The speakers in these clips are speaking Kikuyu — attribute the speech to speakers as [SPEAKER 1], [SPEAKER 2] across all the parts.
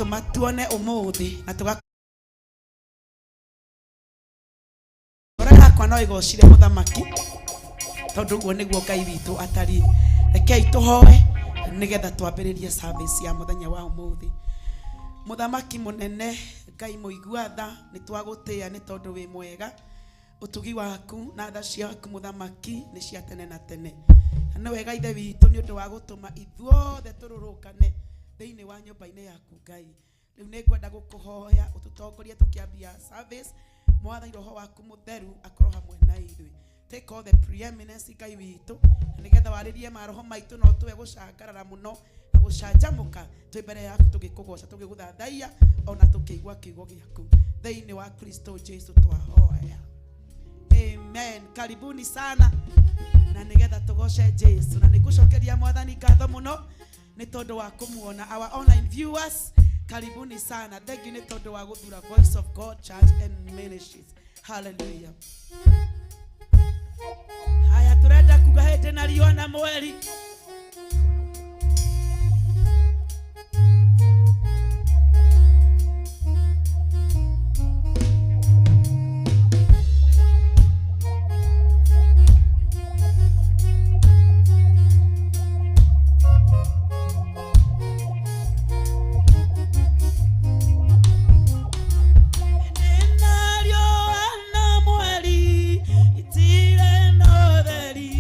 [SPEAKER 1] Watũma tuone ũmũthĩ na tũga ngoro yakwa no ĩgocire mũthamaki, tondũ ũguo nĩguo Ngai witũ atariĩ. Rekei tũhoe nĩgetha twambĩrĩrie service ya mũthenya wa ũmũthĩ. Mũthamaki mũnene, Ngai mũigua tha, nĩ twagũtĩĩa nĩ tondũ wĩ mwega. Ũtugi waku na tha ciaku mũthamaki nĩ cia tene na tene. Na nĩ wega Ithe witũ nĩ ũndũ wa gũtũma ithuothe tũrũrũngane thĩinĩ wa nyũmba-inĩ yaku Ngai. Rĩu nĩ ngwenda gũkũhoya ũtũtongorie tũkĩambia service. Mwathani, roho waku mũtheru akorwo hamwe na ithuĩ. Take all the preeminence, Ngai witũ, na nĩgetha warĩrie maroho maitũ na ũtũhe gũcangarara mũno na gũcanjamũka twĩ mbere yaku tũgĩkũgoca, tũgĩgũthathaiya ona tũkĩigua kiugo gĩaku. Thĩinĩ wa Kristo Jesu twahoya, amen. Karibuni sana na nĩgetha tũgoce Jesu, na nĩngũcokeria Mwathani ngatho mũno nĩ tondũ wa kũmuona. Our online viewers, karibuni sana. Thank you nĩ tondũ wa gũthura Voice of God Church and Ministries. Hallelujah. Haya, turenda kuga hĩndĩ na riũa na mweri. Hĩndĩ na riũa na mweri itirĩ na ũtheri.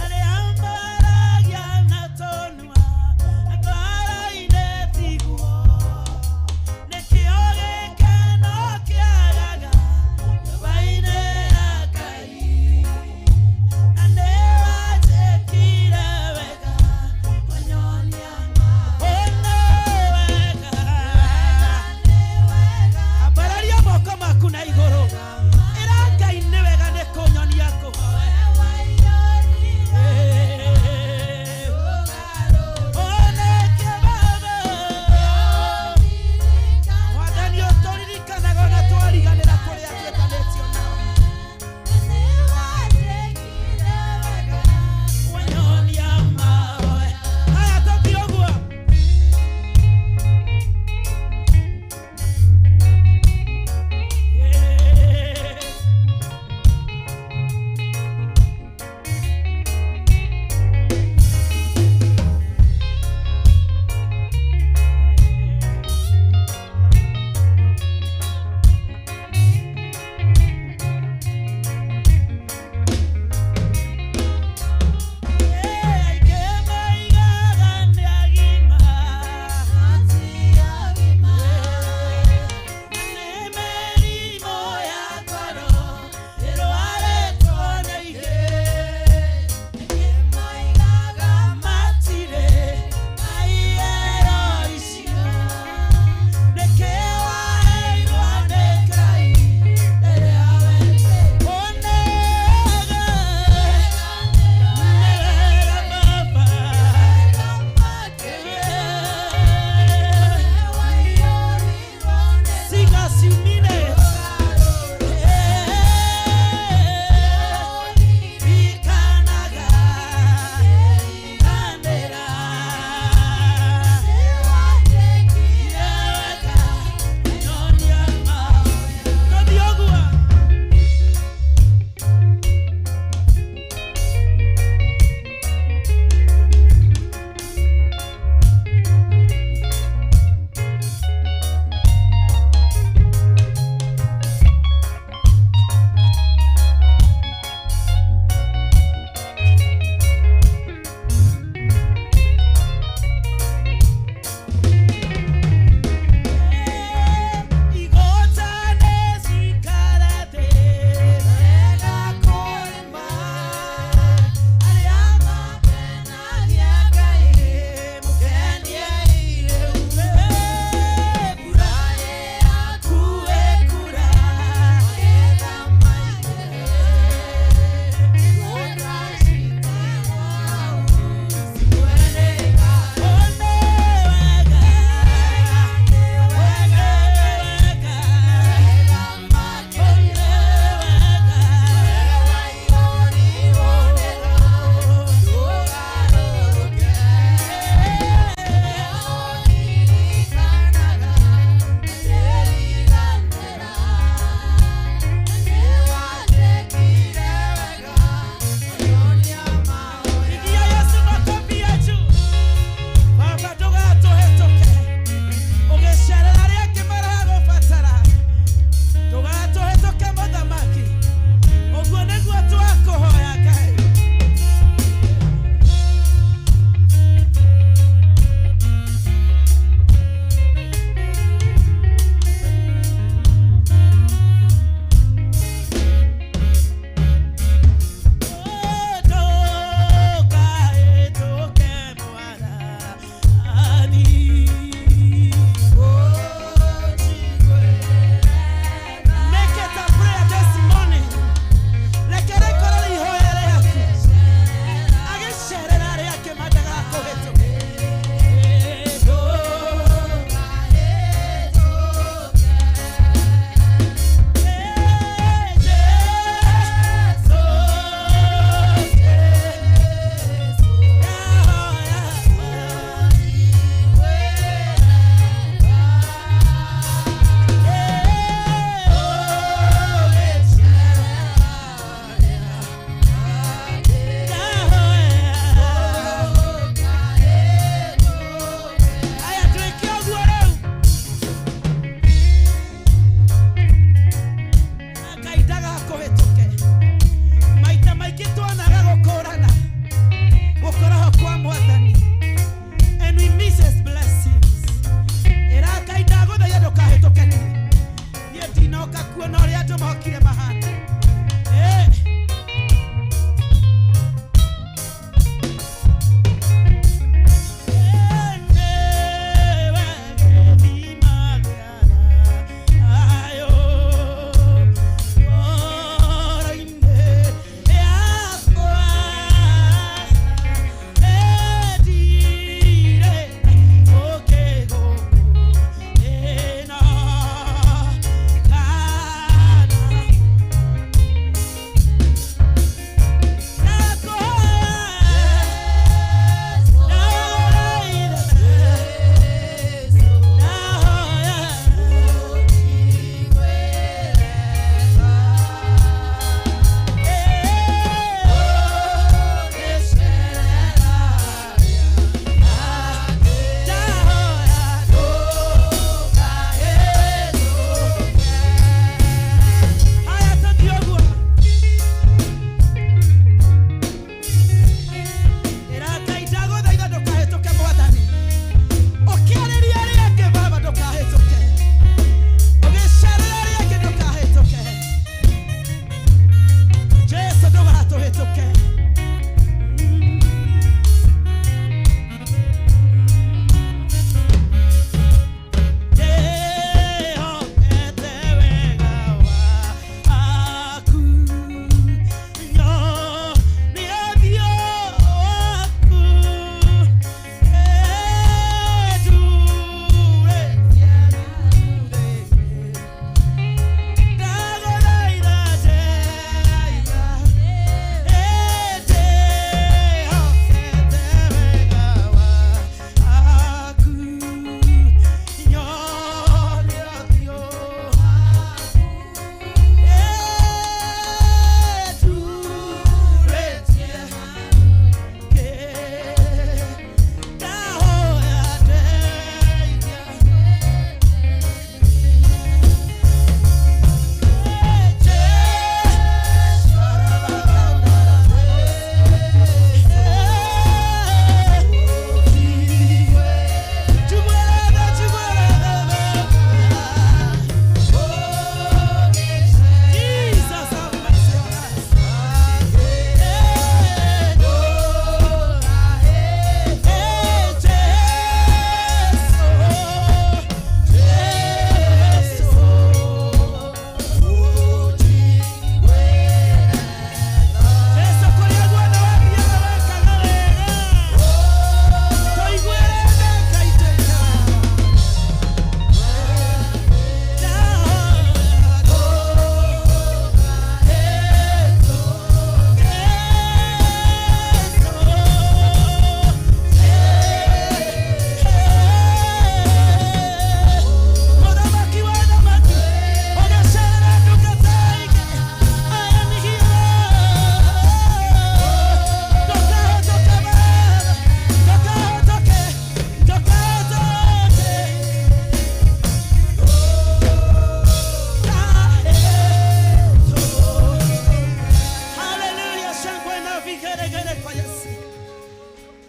[SPEAKER 1] Arĩa Mokire mahana. Eh.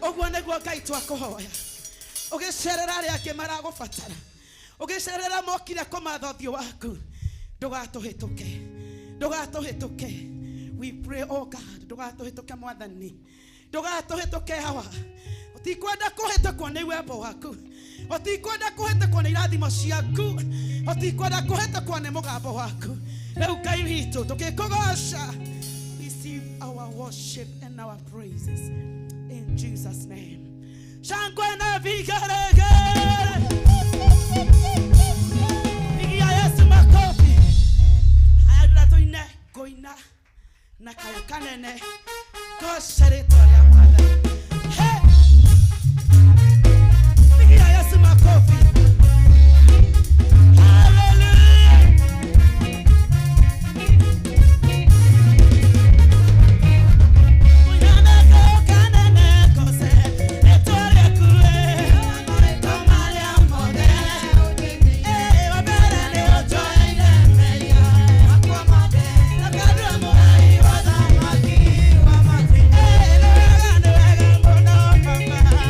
[SPEAKER 1] Ũguo nĩguo Ngai twakũhoya, ũgĩcerera arĩa angĩ maragũbatara, ũgĩcerera mokire kũmatha ũthiũ waku, ndũgatũhĩtũke, ndũgatũhĩtũke. We pray, oh God, ndũgatũhĩtũke Mwathani, ndũgatũhĩtũke. Hawa ũtikwenda kũhĩtũkwo nĩ wembo waku, ũtikwenda kũhĩtũkwo nĩ irathimo ciaku, ũtikwenda kũhĩtũkwo nĩ mũgambo waku. Rĩu Ngai witũ, tũgĩkũgoca, receive our worship and our praises in Jesus' name. Shangwe na vigelegele. Pigia Yesu makofi. Haya, ndĩra tũine ngũina na kayũ kanene, goca rĩtwa rĩa Mwathani. Hey! Pigia Yesu makofi. Hallelujah! Ngũina na kayũ kanene, goce rĩtwa rĩaku, eh. Marĩtwa marĩa mothe. Eh, wa mbere nĩ ũnjoeire mehia makwa mothe, na ngandua mũgai wa thamaki. Eh, nĩ wega, nĩ wega mũno Baba.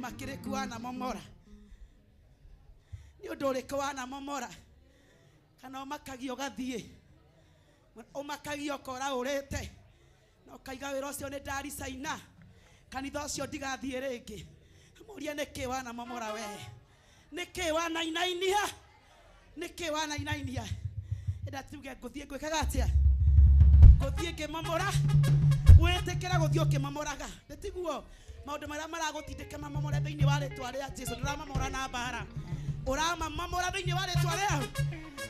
[SPEAKER 1] Kĩrĩma kĩrĩkũ wanamomora? Nĩ ũndũ ũrĩkũ wanamomora? Kana ũmakagia ũgathiĩ, ũmakagia ũkora ũrĩte na ũkaiga wĩra ũcio nĩ ndaricaina, kanitha ũcio ndigathiĩ rĩngĩ. Mũrie nĩkĩ wanamomora we? Nĩkĩ wanainainia? Nĩkĩ wanainainia? Enda tuge ngũthiĩ ngwĩkaga atĩa? Ngũthiĩ ngĩmomora. Wĩtĩkĩra gũthiĩ ũkĩmomoraga. Nĩtiguo maũndũ marĩa maragũtindĩka mamomore thĩinĩ wa rĩtwa rĩa Jesu. Ndũramamomora na mbara, ũramamomora thĩinĩ wa rĩtwa rĩa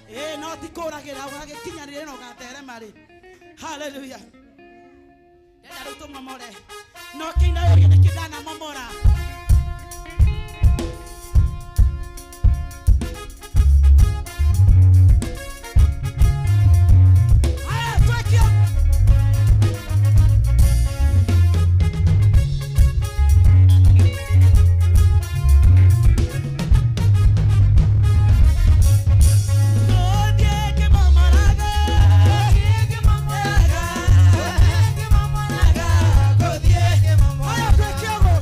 [SPEAKER 1] ĩĩ, no ti kũragĩra ũgagĩkinyanĩre na ũgatherema rĩ. Haleluya. Ndenda rĩu tũmomore no kĩinaĩrie nĩkĩ ndanamomora. Haya, twekio. Ngũthiĩ ngĩmomoraga. Haya, twekio ũguo.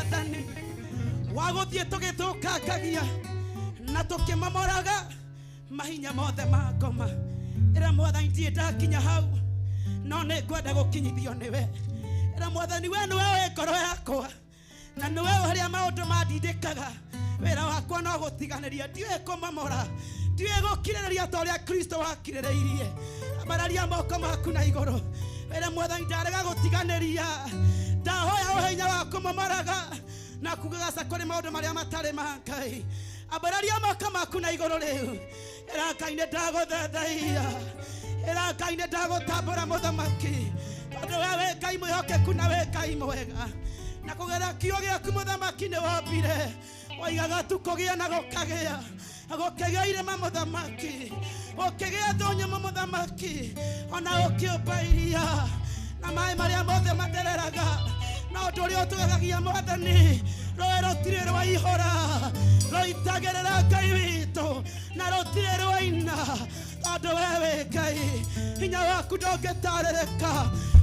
[SPEAKER 1] Mwathani wa gũthiĩ tũgĩthũkangagia na tũkĩmamoraga mahinya mothe ma ngoma. Ĩra Mwathani, ndirĩ ndakinya hau, no nĩ ngwenda gũkinyithio nĩwe. Ĩra Mwathani, we nĩwe wĩ ngoro yakwa na nĩwe harĩa maũndũ mandindĩkaga. Wĩra wakwa no gũtiganĩria, ndiũĩ kũmomora, ndiũĩ gũkirĩrĩria ta ũrĩa Kristo wakirĩrĩirie. Ambararia moko maku na igũrũ, wĩra Mwathani, ndarega gũtiganĩria, ndahoya ũhenya wa kũmomoraga na kugaga kũrĩ maũndũ marĩa matarĩ ma Ngai. Ambararia moko maku na igũrũ rĩu, ĩra Ngai, nĩ ndagũthathaia. Ĩra Ngai, nĩ ndagũtambũra mũthamaki, tondũ we wĩ Ngai mwĩhokeku na wĩ Ngai mwega, na kũgerera kiugo gĩaku mũthamaki nĩ wombire. Waigaga tu kũgĩa na gũkagĩa, gũkĩgĩa irĩma mũthamaki, gũkĩgĩa thũ nyũmũ mũthamaki, ona ũkĩũmba iria na maĩ marĩa mothe mathereraga. Na ũndũ ũrĩa ũtũgegagia Mwathani, rũĩ rũtirĩ rwaihũra, rũitagĩrĩra Ngai witũ, na rũtirĩ rwaina, tondũ we wĩ Ngai. Hinya waku ndũngĩtarĩrĩka,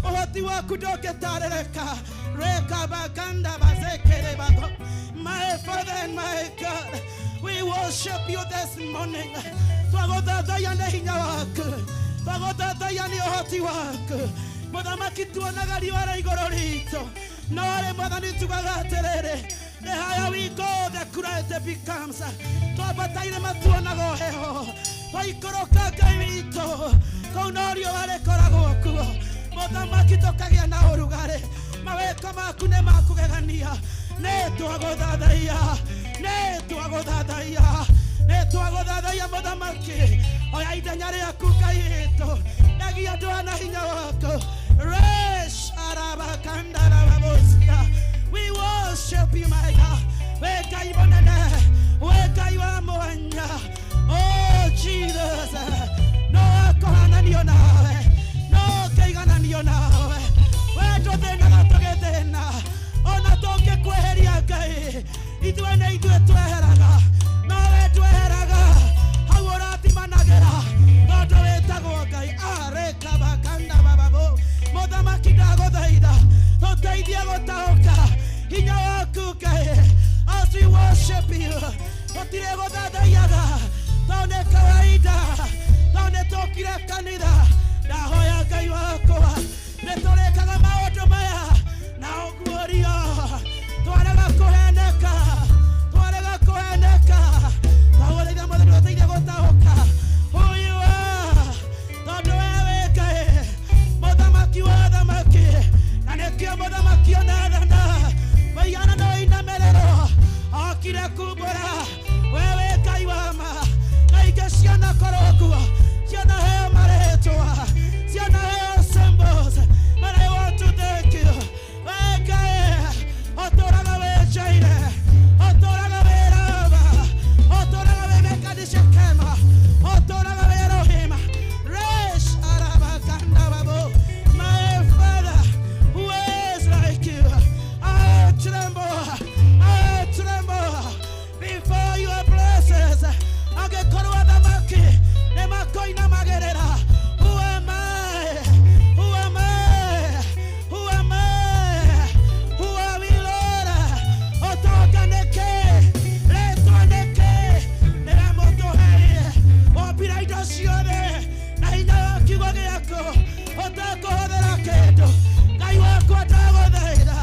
[SPEAKER 1] ũhoti waku ndũngĩtarĩrĩka. Rekabaganda bazekerebago. My Father and my God, we worship you this morning. Twagũthathaiya nĩ hinya waku, twagũthathaiya nĩ ũhoti waku mũthamaki. Tuonaga riũa rĩa igũrũ ritũ, no rĩ Mwathani, tugaga atĩrĩrĩ, the higher we go, the cooler it becomes. Twambata irĩma tuonaga heho, twaikũrũka Ngai witũ, kũu no riũa rĩkoragwo kuo mũthamaki, tũkagĩa na ũrugarĩ. Mawĩko maku nĩ makũgegania. Nĩ twagũthathaiya, nĩ twagũthathaiya, nĩ twagũthathaiya mũthamaki. Oya ithenya rĩaku Ngai witũ, ndegia andũ na hinya waku. Resharabakandarababosia. We worship you, my God. We Ngai mũnene, we Ngai wa mwanya. Oh Jesus, no akũhananio nawe, no kĩigananio nawe. We ndũthĩnaga tũgĩthĩna, ona tũngĩkweheria Ngai, ithuĩ nĩ ithuĩ tweheraga, no we ndweheraga. Hau ũrathimanagĩra tondũ wĩtagwo Ngai. Arekabakanda bababo. Mũthamaki, ndagũthaitha tũteithie gũtaũka hinya waku Ngai. As we worship you, tũtirĩ gũthathaiyaga tondũ nĩ kawaida, tondũ nĩ tũkire kanitha. Ndahoya Ngai wakwa, nĩ tũrĩkaga maũndũ maya na ũguũrio. Twarega kũheneka, twarega kũheneka. Twagũthaitha Mwathani, ũteithie gũtaũka who you are, tondũ we wĩ Ngai mũthamaki wa thamaki, na nĩkĩo mũthamaki onathana maigana no inamĩrĩrwo. Okire kumbũra we wĩ Ngai wa ma. Na ingĩ cianakorwo kuo, cianaheo marĩtwa, cianaheo symbols, but I want to thank you. We Ngai ũtũraga wĩ Jireh, ũtũraga wĩ Raba, ũtũraga wĩ Mekadishekema, ũtũraga wĩ Elohim. Resh arabakanda babo. My Father, who is like you? I tremble, I tremble before your blessings. Angĩkorwo athamaki nĩ makoinamagĩrĩra, who am I? Who am I? Who am I? Who are we, Lord? Ũtonga nĩkĩ? Rĩtwa nĩkĩ? Nĩwe mũtũheire, wombire indo ciothe na hinya wa kiugo gĩaku ũtekũhũthĩra kĩndũ. Ngai wakwa, ndagũthaitha,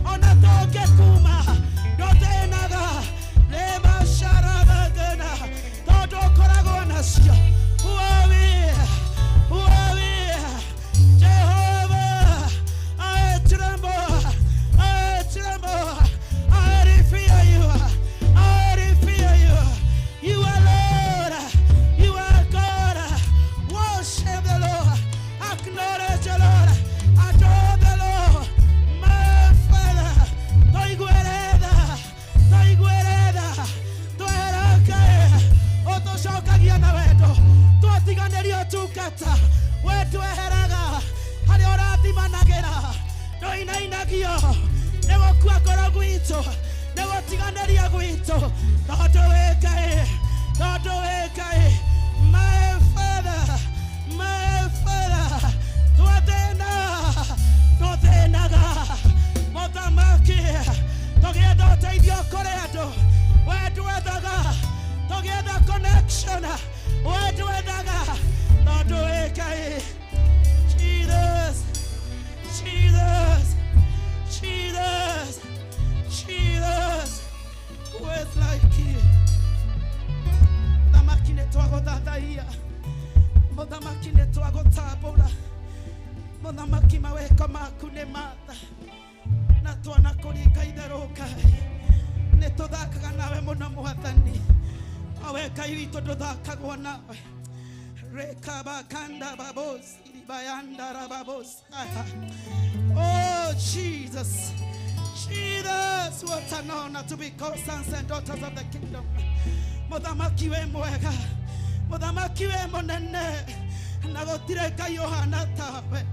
[SPEAKER 1] ona tũngĩkuma ndũthĩnaga rĩmacarabagana, tondũ ũkoragwo nacio. Who are we? Who are we? Jehovah, I tremble, I tremble, I fear you, I fear you. You are Lord, you are God. Worship the Lord, acknowledge the Lord, adore the Lord. My Father, tũiguĩre tha, tũiguĩre tha. Twehera Ngai, ũtũcokagia na wendo. Twatiganĩrio tungata, we tweheraga harĩa ũrathimanagĩra. Ndũinainagio nĩ gũkua ngoro gwitũ, nĩ gũtiganĩria gwitũ, tondũ wĩ Ngai, tondũ wĩ Ngai. My Father, my Father, twathĩna tũthĩnaga mũthamaki. Tũgĩe kũrĩ andũ we ndwethaga tũgĩetha connection we ndwethaga tondũ wĩ Ngai. Jesus, Jesus, Jesus, Jesus, who is like you? Mũthamaki nĩ twagũthathaiya, mũthamaki nĩ twagũtambũra, mũthamaki mawĩko maku nĩ matha na twana kũringa itherũ Ngai. Nĩ tũthakaga nawe mũno mwathani, awe Ngai witũ ndũthakagwo nawe. Rekabakanda babosi ribayanda rababosi. Oh Jesus, Jesus, what an honor to be called sons and daughters of the kingdom. Mũthamaki wĩ mwega, mũthamaki wĩ mũnene, na gũtirĩ Ngai ũhana tawe.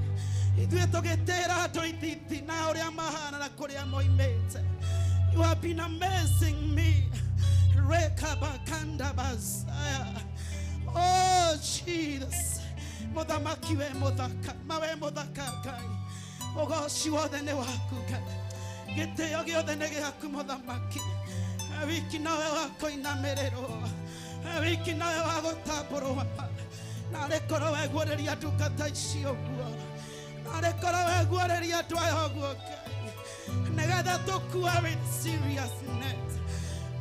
[SPEAKER 1] Ithuĩ tũgĩtĩra andũ ititi na ũrĩa mahana na kũrĩa moimĩte. You have been amazing me. Rekabakanda basaya. Oh Jesus, mũthamaki wĩ mũthaka, mawe mũthaka Ngai. Ũgoci wothe nĩ waku Ngai, gĩtĩo gĩothe nĩ gĩaku mũthamaki. Wiki nawe wa kũinamĩrĩrwo, wiki nawe wa gũtambũrwo. Narĩ korwo weguũrĩria ndungata ici ũguo, narĩ korwo weguũrĩria andũ aya ũguo Ngai, nĩgetha tũkue with seriousness,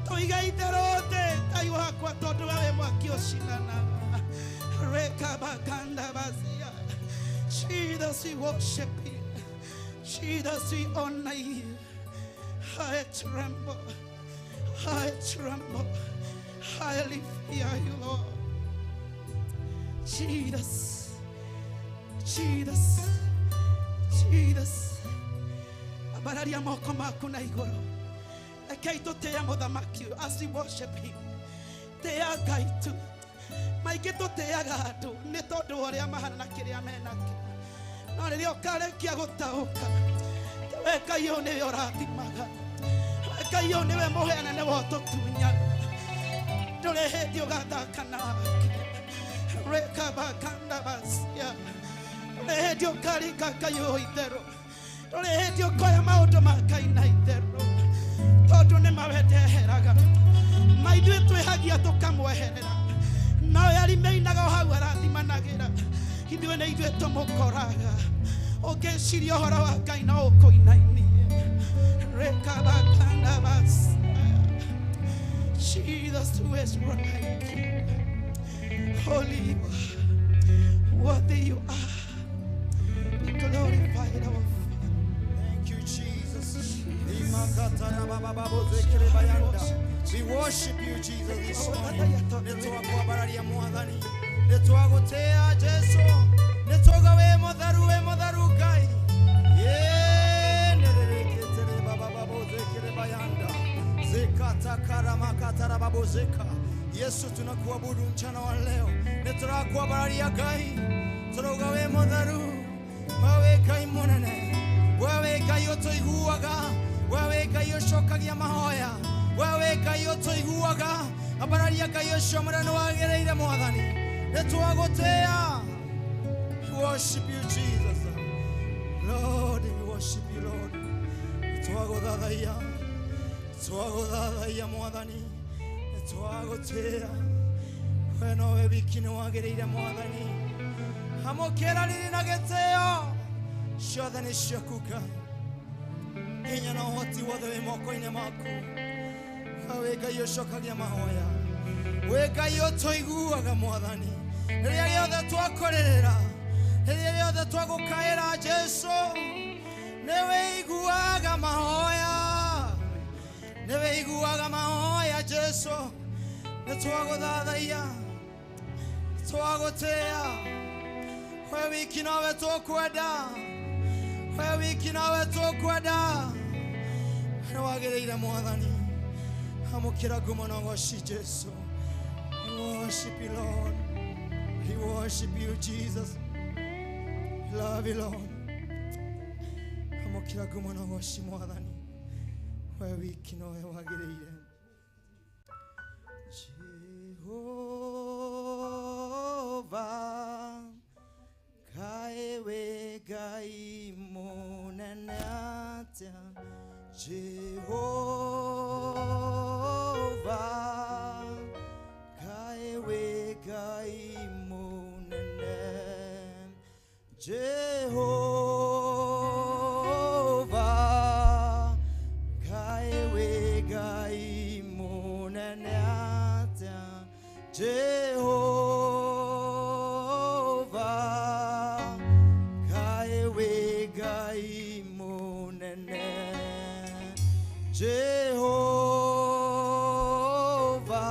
[SPEAKER 1] tũige itherũ thĩ Ngai wakwa, tondũ we wĩ mwaki ũcinanaga. Rekabakanda basia. Jesus, we worship you. Jesus, we honor you. I tremble, I tremble, I fear you, Lord. Jesus, Jesus, Jesus. Ambararia moko maku na igũrũ. Rekei tũtĩe mũthamaki ũyũ as we worship him. Tĩa Ngai tu. Maingĩ tũtĩaga andũ nĩ tondũ wa ũrĩa mahana na kĩrĩa menakĩo, no rĩrĩa ũkarĩkia gũtaũka we Ngai ũyũ nĩwe ũrathimaga, we Ngai ũyũ nĩwe mũheana, nĩwe ũtũtunyaga, ndũrĩ hĩndĩ ũgathaka nake. Rekabakanda basia. Ndũrĩ hĩndĩ ũkaringa Ngai ũyũ itherũ, ndũrĩ hĩndĩ ũkoya maũndũ ma Ngai na itherũ, tondũ nĩ mawendeheraga. Maithuĩ twĩhagia tũkamweherera, nao arimeinaga o hau arathimanagĩra. Ithuĩ nĩ ithuĩ tũmũkoraga. Ũngĩciria ũhoro wa Ngai no ũkũinainie. Rekabakanda basia. Jesus, who is like you? Holy you are, worthy you are. Be glorified, our Father.
[SPEAKER 2] Thank you, Jesus. We worship you, Jesus, this morning. Nĩtwakwambararia mwathani, nĩtwagũtĩĩa Jesu, nĩtwauga wĩ mũtheru, wĩ mũtheru Ngai. Zekatakaramakatarababozeka. Yesu, tunakuabudu mchana wa leo, nĩtũrakwambararia Ngai, tũrauga wĩ mũtheru, wewe Ngai mũnene, wewe Ngai ũtũiguaga, wewe Ngai ũcokagia mahoya, wewe Ngai ũtũiguaga. Ambararia Ngai ũcio mũnene wagĩrĩire mwathani, nĩtwagũtĩĩa. We worship you, Jesus. Lord, we worship you, Lord. Nĩtwagũthathaiya, nĩtwagũthathaiya mwathani, nĩtwagũtĩĩa. We nowe wiki nĩwagĩrĩire mwathani. Amũkĩra riri na gĩtĩo ciothe nĩ ciaku Ngai. Hinya na ũhoti wothe wĩ moko-inĩ maku. Wĩ Ngai ũcokagia mahoya, wĩ Ngai ũtũiguaga mwathani. Rĩrĩa rĩothe twakũrĩrĩra, rĩrĩa rĩothe twagũkaĩra Jesu, nĩwĩiguaga mahoya, nĩwĩiguaga mahoya Jesu. Nĩtwagũthathaiya, nĩtwagũtĩĩa. We wiki nowe tũkwenda, we wiki nowe tũkwenda. Nĩwagĩrĩire mwathani. Amũkĩra ngumo na ũgoci Jesu. We worship you, Lord. We worship you, Jesus. We love you, Lord. Amũkĩra ngumo na ũgoci mwathani. We wiki nowe wagĩrĩire. Jehova, Ngai wĩ Ngai mũnene atĩa. Jehova, Jehova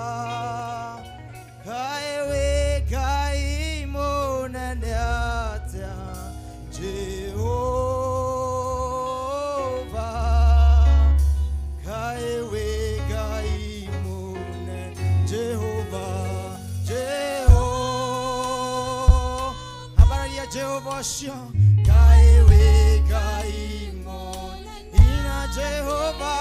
[SPEAKER 2] kae wĩ Ngai mũnene atĩa Jehova kae wĩ Ngai mũnene Jehova Jehova Habararia Jehova ũcio kae wĩ Ngai mũnene ina Jehova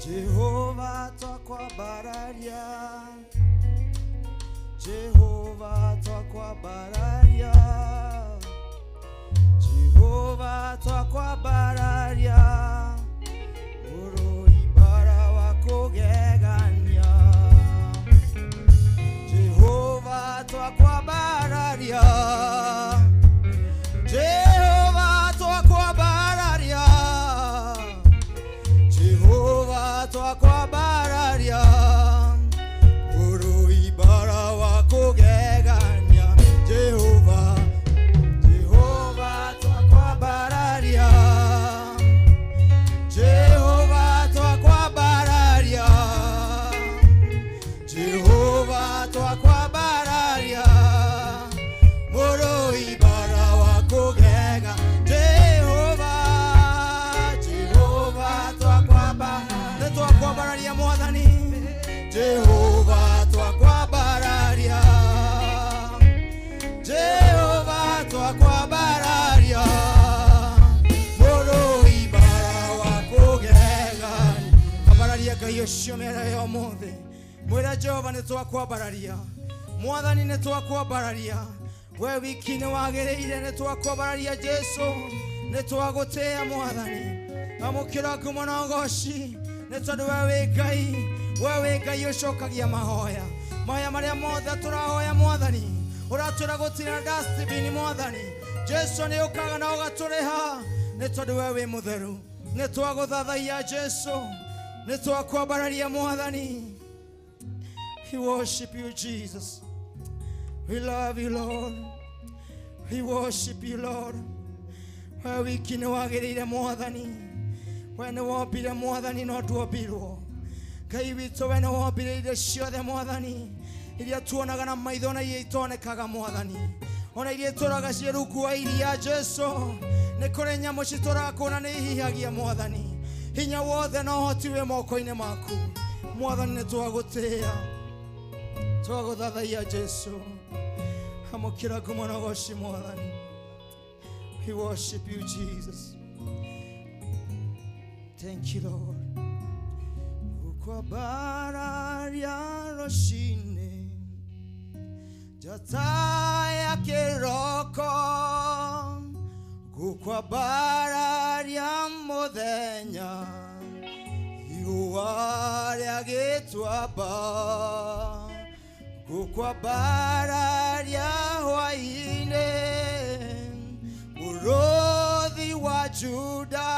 [SPEAKER 2] Jehova twakwambararia Jehova twakwambararia Jehova twakwambararia Mũrũi bara wa kũgegania Jehova twakwambararia Jehova twakwambararia Jehova twakwambararia Mũrũi bara wa kũgegania Jehova Jehova twakwambararia Jehova twakwambararia Jehova twakwambararia Mũrũi bara wa kũgega Jehova Jehova twakwambararia twakwambararia Mwathani Jehova twakwambararia Jehova twakwambararia Mũrũi bara wa kũgegania Ambararia Ngai ũcio mĩena ya ũmũthĩ mwĩra Jehova nĩ twakwambararia Mwathani nĩ twakwambararia we wiki nĩ wagĩrĩire nĩ twakwambararia Jesu nĩ twagũtĩĩa Mwathani amũkĩra ngumo na ũgoci nĩ tondũ we wĩ Ngai we wĩ Ngai ũcokagia mahoya mahoya marĩa mothe tũrahoya Mwathani ũratwĩra gũtirĩ dustbin Mwathani Jesu nĩ ũkaga na ũgatũrĩha nĩ tondũ we wĩ mũtheru nĩ twagũthathaiya Jesu nĩ twakwambararia Mwathani. We worship you, Jesus. We love you, Lord. We worship you, Lord. We wiki nĩ wagĩrĩire Mwathani we nĩ wombire Mwathani no ndwombirwo Ngai witũ we nĩ wombire indo ciothe Mwathani iria tuonaga na maitho na iria itonekaga Mwathani ona iria itũraga ciĩ rungu wa iria Jesu nĩ kũrĩ nyamũ citũraga kũna nĩ ihihagia Mwathani hinya wothe na ũhoti wĩ moko-inĩ maku Mwathani nĩ twagũtĩĩa twagũthathaiya Jesu amũkĩra ngumo na ũgoci Mwathani. We worship you, Jesus. Thank you, Lord. Gukwambararia rũcinĩ njata ya kĩroko gukwambararia mũthenya riũa rĩa gĩtuamba gukwambararia hwaĩ-inĩ mũrũthi wa Juda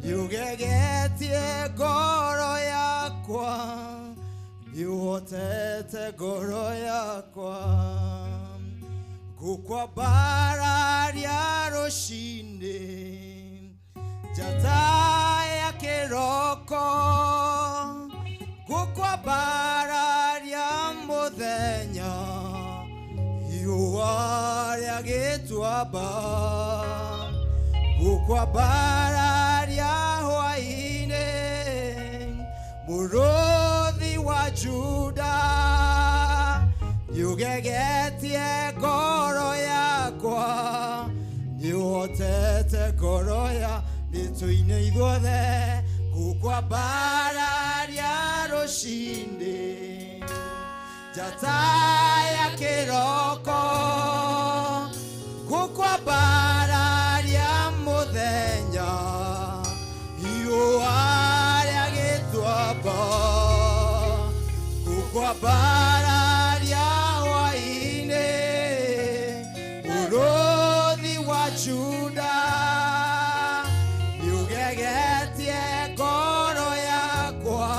[SPEAKER 2] nĩũgegetie Nĩũgegetie ngoro yakwa, nĩũhotete ngoro yakwa. Ngũkwambararia rũcinĩ, njata ya kĩroko. Ngũkwambararia mũthenya, riũa rĩa gĩtuamba. Ngũkwambararia hwaĩ-inĩ, mũrũthi wa Juda. Nĩũgegetie ngoro yakwa, nĩũhotete ngoro ya nĩtũine ithuothe. Ngũkwambararia rũcinĩ, njata ya kĩroko. Ngũkwambararia mũthenya, riũa rĩa gĩtuamba. Ngũkwambararia hwaĩ-inĩ, mũrũthi wa Juda. Nĩũgegetie ngoro yakwa,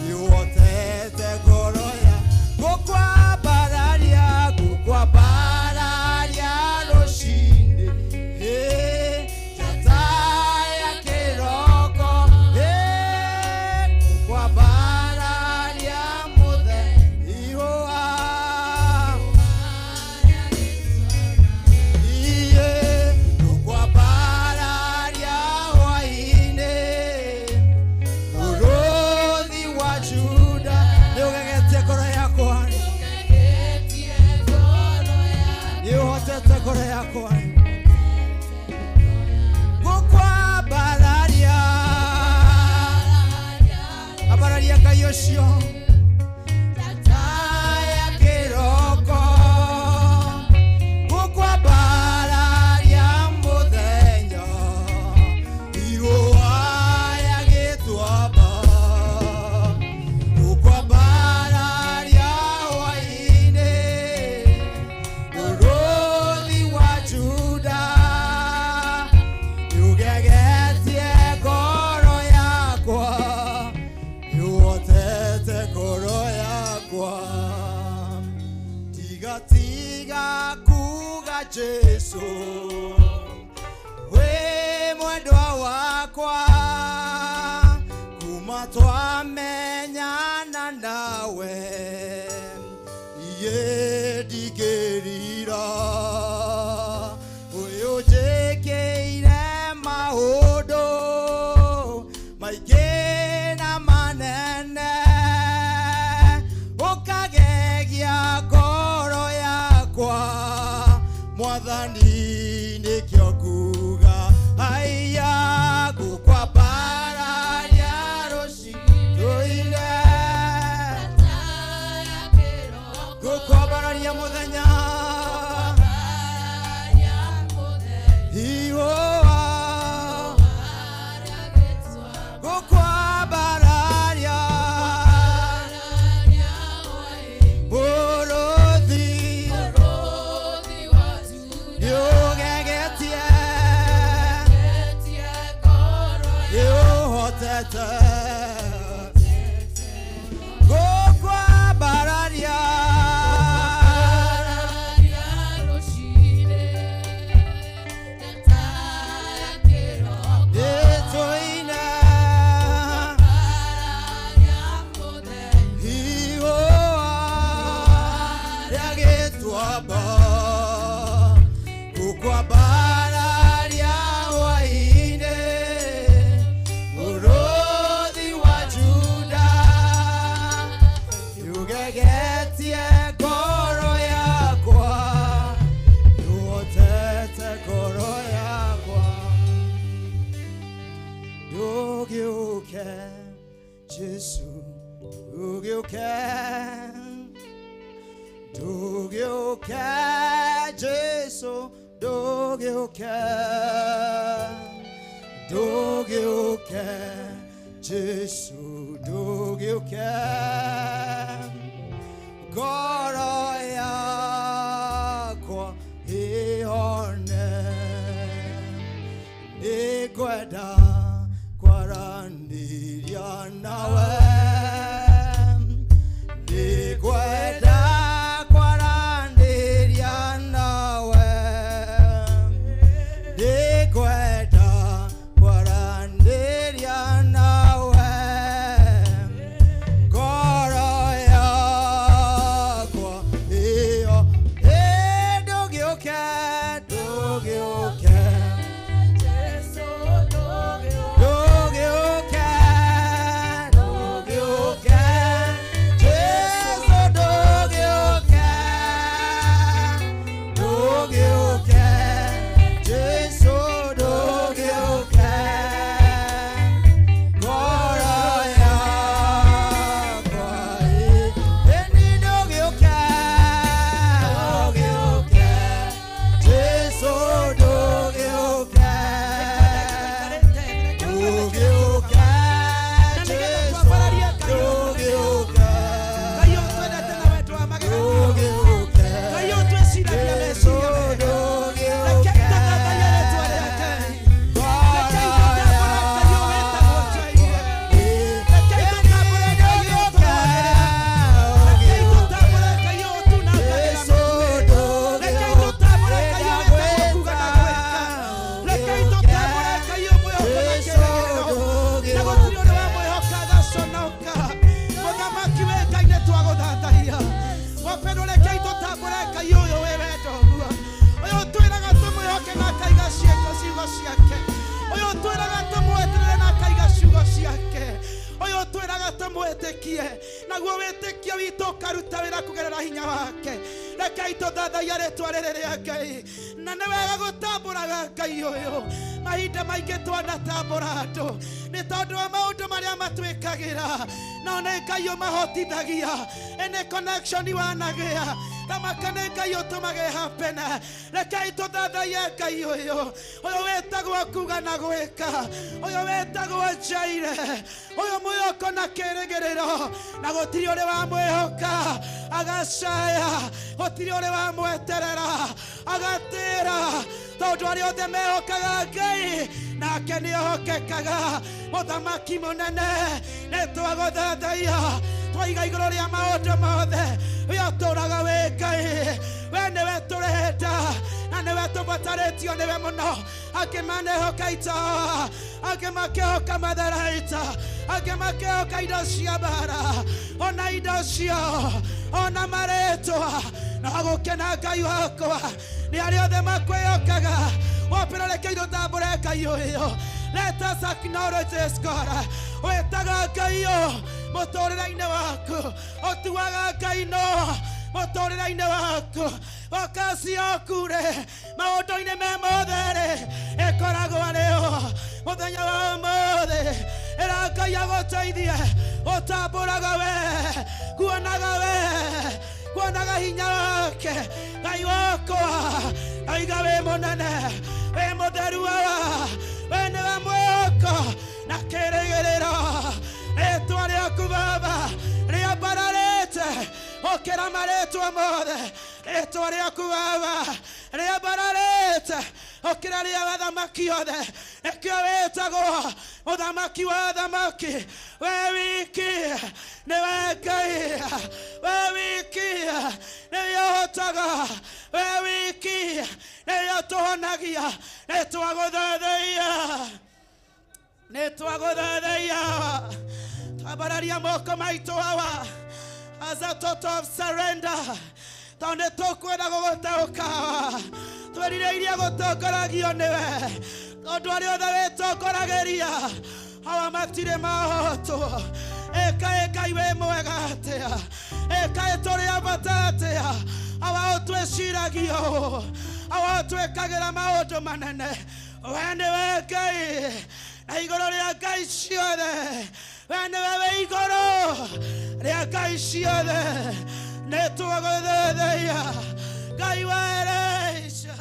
[SPEAKER 2] nĩũhotete ngoro ya. Ngũkwambararia, ngũkwambararia rũcinĩ, njata ya kĩroko. Ngũkwambararia mũthenya, riũa. Iye, ngũkwambararia hwaĩ-inĩ, mũrũthi wa Juda. Nĩũgegetie ngoro yakwa, nĩũhotete ngoro yakwa. Ngũkwambararia, ambararia Ngai ũcio, njata ya kĩroko. Ngũkwambararia mũthenya, riũa rĩa gĩtuamba. Ngũkwambararia hwaĩ-inĩ, mũrũthi wa Juda. Nĩũgegetie ngoro yakwa, nĩũhotete ngoro yakwa. Tiga tiga kuga Jesu, wĩ mwendwa wakwa. Kuma twamenyana nawe, niĩ ndingĩrira. Ũyũ njĩkĩire maũndũ maingĩ na manene, ũkagegia ngoro yakwa. Mwathani, nĩkĩo nguga haiya, ngũkwambararia rũcinĩ. Tũine, ngũkwambararia mũthenya, riũa. Ngũkwambararia mũrũthi, nĩũgegetie, nĩũhotete. Ngũkwambararia, nĩtũine, riũa rĩa gĩtuamba. Ngũkwambararia hwaĩ-inĩ, mũrũthi wa Juda. Nĩũgegetie ngoro yakwa, nĩũhotete ngoro yakwa. Ndũgĩũke Jesu, ndũgĩũke, ndũgĩũke Jesu, ndũgĩũke, ndũgĩũke Jesu, ndũgĩũke. Ngoro yakwa ĩhone, nĩngwenda kwaranĩria. nawe Ndikwenda kwaranĩria nawe Ndikwenda kwaranĩria nawe Ngoro yakwa ĩyo ĩ ndũgĩũke ndũgĩũke ndũgĩũke ndũgĩũke Jesũ ndũgĩũke ndũgĩũke Jesũ ndũgĩũke ngoro yakwa ĩ ndũgĩũke ndũgĩũke Jesũ ndũgĩũke ndũgĩũke Jesũ ndũgĩũke
[SPEAKER 1] Ngai ũyũ twendete na wendo wa magegania.
[SPEAKER 2] ndũgĩũke
[SPEAKER 1] Ngai ũyũ twĩciragia
[SPEAKER 2] Jesũ
[SPEAKER 1] meciria mega.
[SPEAKER 2] ndũgĩũke
[SPEAKER 1] Rekei tũthathaiye rĩĩtwa rĩake. Rekei tũtambũre Ngai ũyũ wĩtagwo Ngai. Rekei tũtambũre Ngai ũyũ ũtũrũagĩrĩra. Rekei tũtambũre Ngai ũyũ ũtunangagĩra mĩtwe. Rekei tũtambũre Ngai ũyũ wĩtagwo kuuga na gwĩka. Rekei tũtambũre Ngai ũyũ mwĩhoko na kĩĩrĩgĩrĩro. Na gũtirĩ ũrĩ wamwĩhoka agaconoka. Mũthamaki wĩ Ngai nĩ twagũthathaiya. Wapendwa, rekei tũtambũre Ngai ũyũ wĩ wendo ũguo. Ũyũ ũtwĩraga tũmwĩhoke na akaiga ciĩko ciugo ciake. Ũyũ ũtwĩraga tũmweterere na akaiga ciugo ciake. Ũyũ ũtwĩraga tũmwĩtĩkie naguo wĩtĩkio witũ ũkaruta wĩra kũgerera hinya wake. Rekei tũthathaiye rĩtwa rĩrĩ rĩa Ngai. Na nĩ wega gũtambũraga Ngai ũyũ. Mahinda maingĩ twanatambũra andũ nĩ tondũ wa maũndũ marĩa matwĩkagĩra, no nĩ Ngai ũmahotithagia. Any connection wanagĩa tamaka nĩ Ngai ũtũmage happen. Rekei tũthathaiye Ngai ũyũ, ũyũ wĩtagwo kuuga na gwĩka, ũyũ wĩtagwo Njaire, ũyũ mwĩhoko na kĩĩrĩgĩrĩro, na gũtirĩ ũrĩ wamwĩhoka agacaya, gũtirĩ ũrĩ wamweterera agatĩra, tondũ arĩa othe mehokaga Ngai nake nĩehokekaga. Mũthamaki mũnene nĩ twagũthathaiya, twaiga igũrũ rĩa maũndũ mothe, we ũtũũraga wĩ Ngai, we nĩwe tũrenda na nĩwe tũbatarĩtio nĩwe mũno. Angĩ manehoka ita, angĩ makĩhoka matharaita, angĩ makĩhoka indo cia mbara, ona indo ciao, ona marĩtwa. No gũkena Ngai wakwa nĩ arĩa othe makwĩhokaga. Wapendwa, rekei tũtambũre Ngai ũyũ. Let us acknowledge this God. Wĩtaga Ngai ũyũ mũtũũrĩre-inĩ waku, ũtuaga Ngai no mũtũũrĩre-inĩ waku, focus yaku rĩ maũndũ-inĩ me mothe rĩ ĩkoragwo arĩ o mũthenya wa ũmũthĩ. Ĩra Ngai agũteithie ũtambũraga we, kuonaga we, kuonaga hinya wake. Ngai wakwa, Ngai wĩ mũnene, wĩ mũtheru wa, we nĩwe mwĩhoko na kĩĩrĩgĩrĩro. Rĩtwa rĩaku Baba rĩambararĩte gũkĩra marĩtwa mothe. Rĩtwa rĩaku Baba rĩambararĩte gũkĩra rĩa athamaki othe. Nĩkĩo wĩtagwo mũthamaki wa athamaki. We wiki nĩwe Ngai, we wiki nĩwe ũhotaga, we wiki nĩwe ũtũhonagia. Nĩ twagũthathaiya, nĩ twagũthathaiya. Twambararia moko maitũ hawa as a total of surrender, tondũ nĩ tũkwenda gũgũtaũka. Twĩrirĩirie gũtongoragio nĩwe, tondũ arĩa othe wĩtongoragĩria hawa matirĩ mahotwo. Ĩkaĩ Ngai wĩ mwega atĩa, ĩkaĩ tũrĩ a bata atĩa. Hawa ũtwĩciragia ũũ, hawa ũtwĩkagĩra maũndũ manene. We nĩwe Ngai na igũrũ rĩa Ngai ciothe, we nĩwe wĩ igũrũ rĩa Ngai ciothe. Nĩ twagũthathaiya Ngai wa Elisha,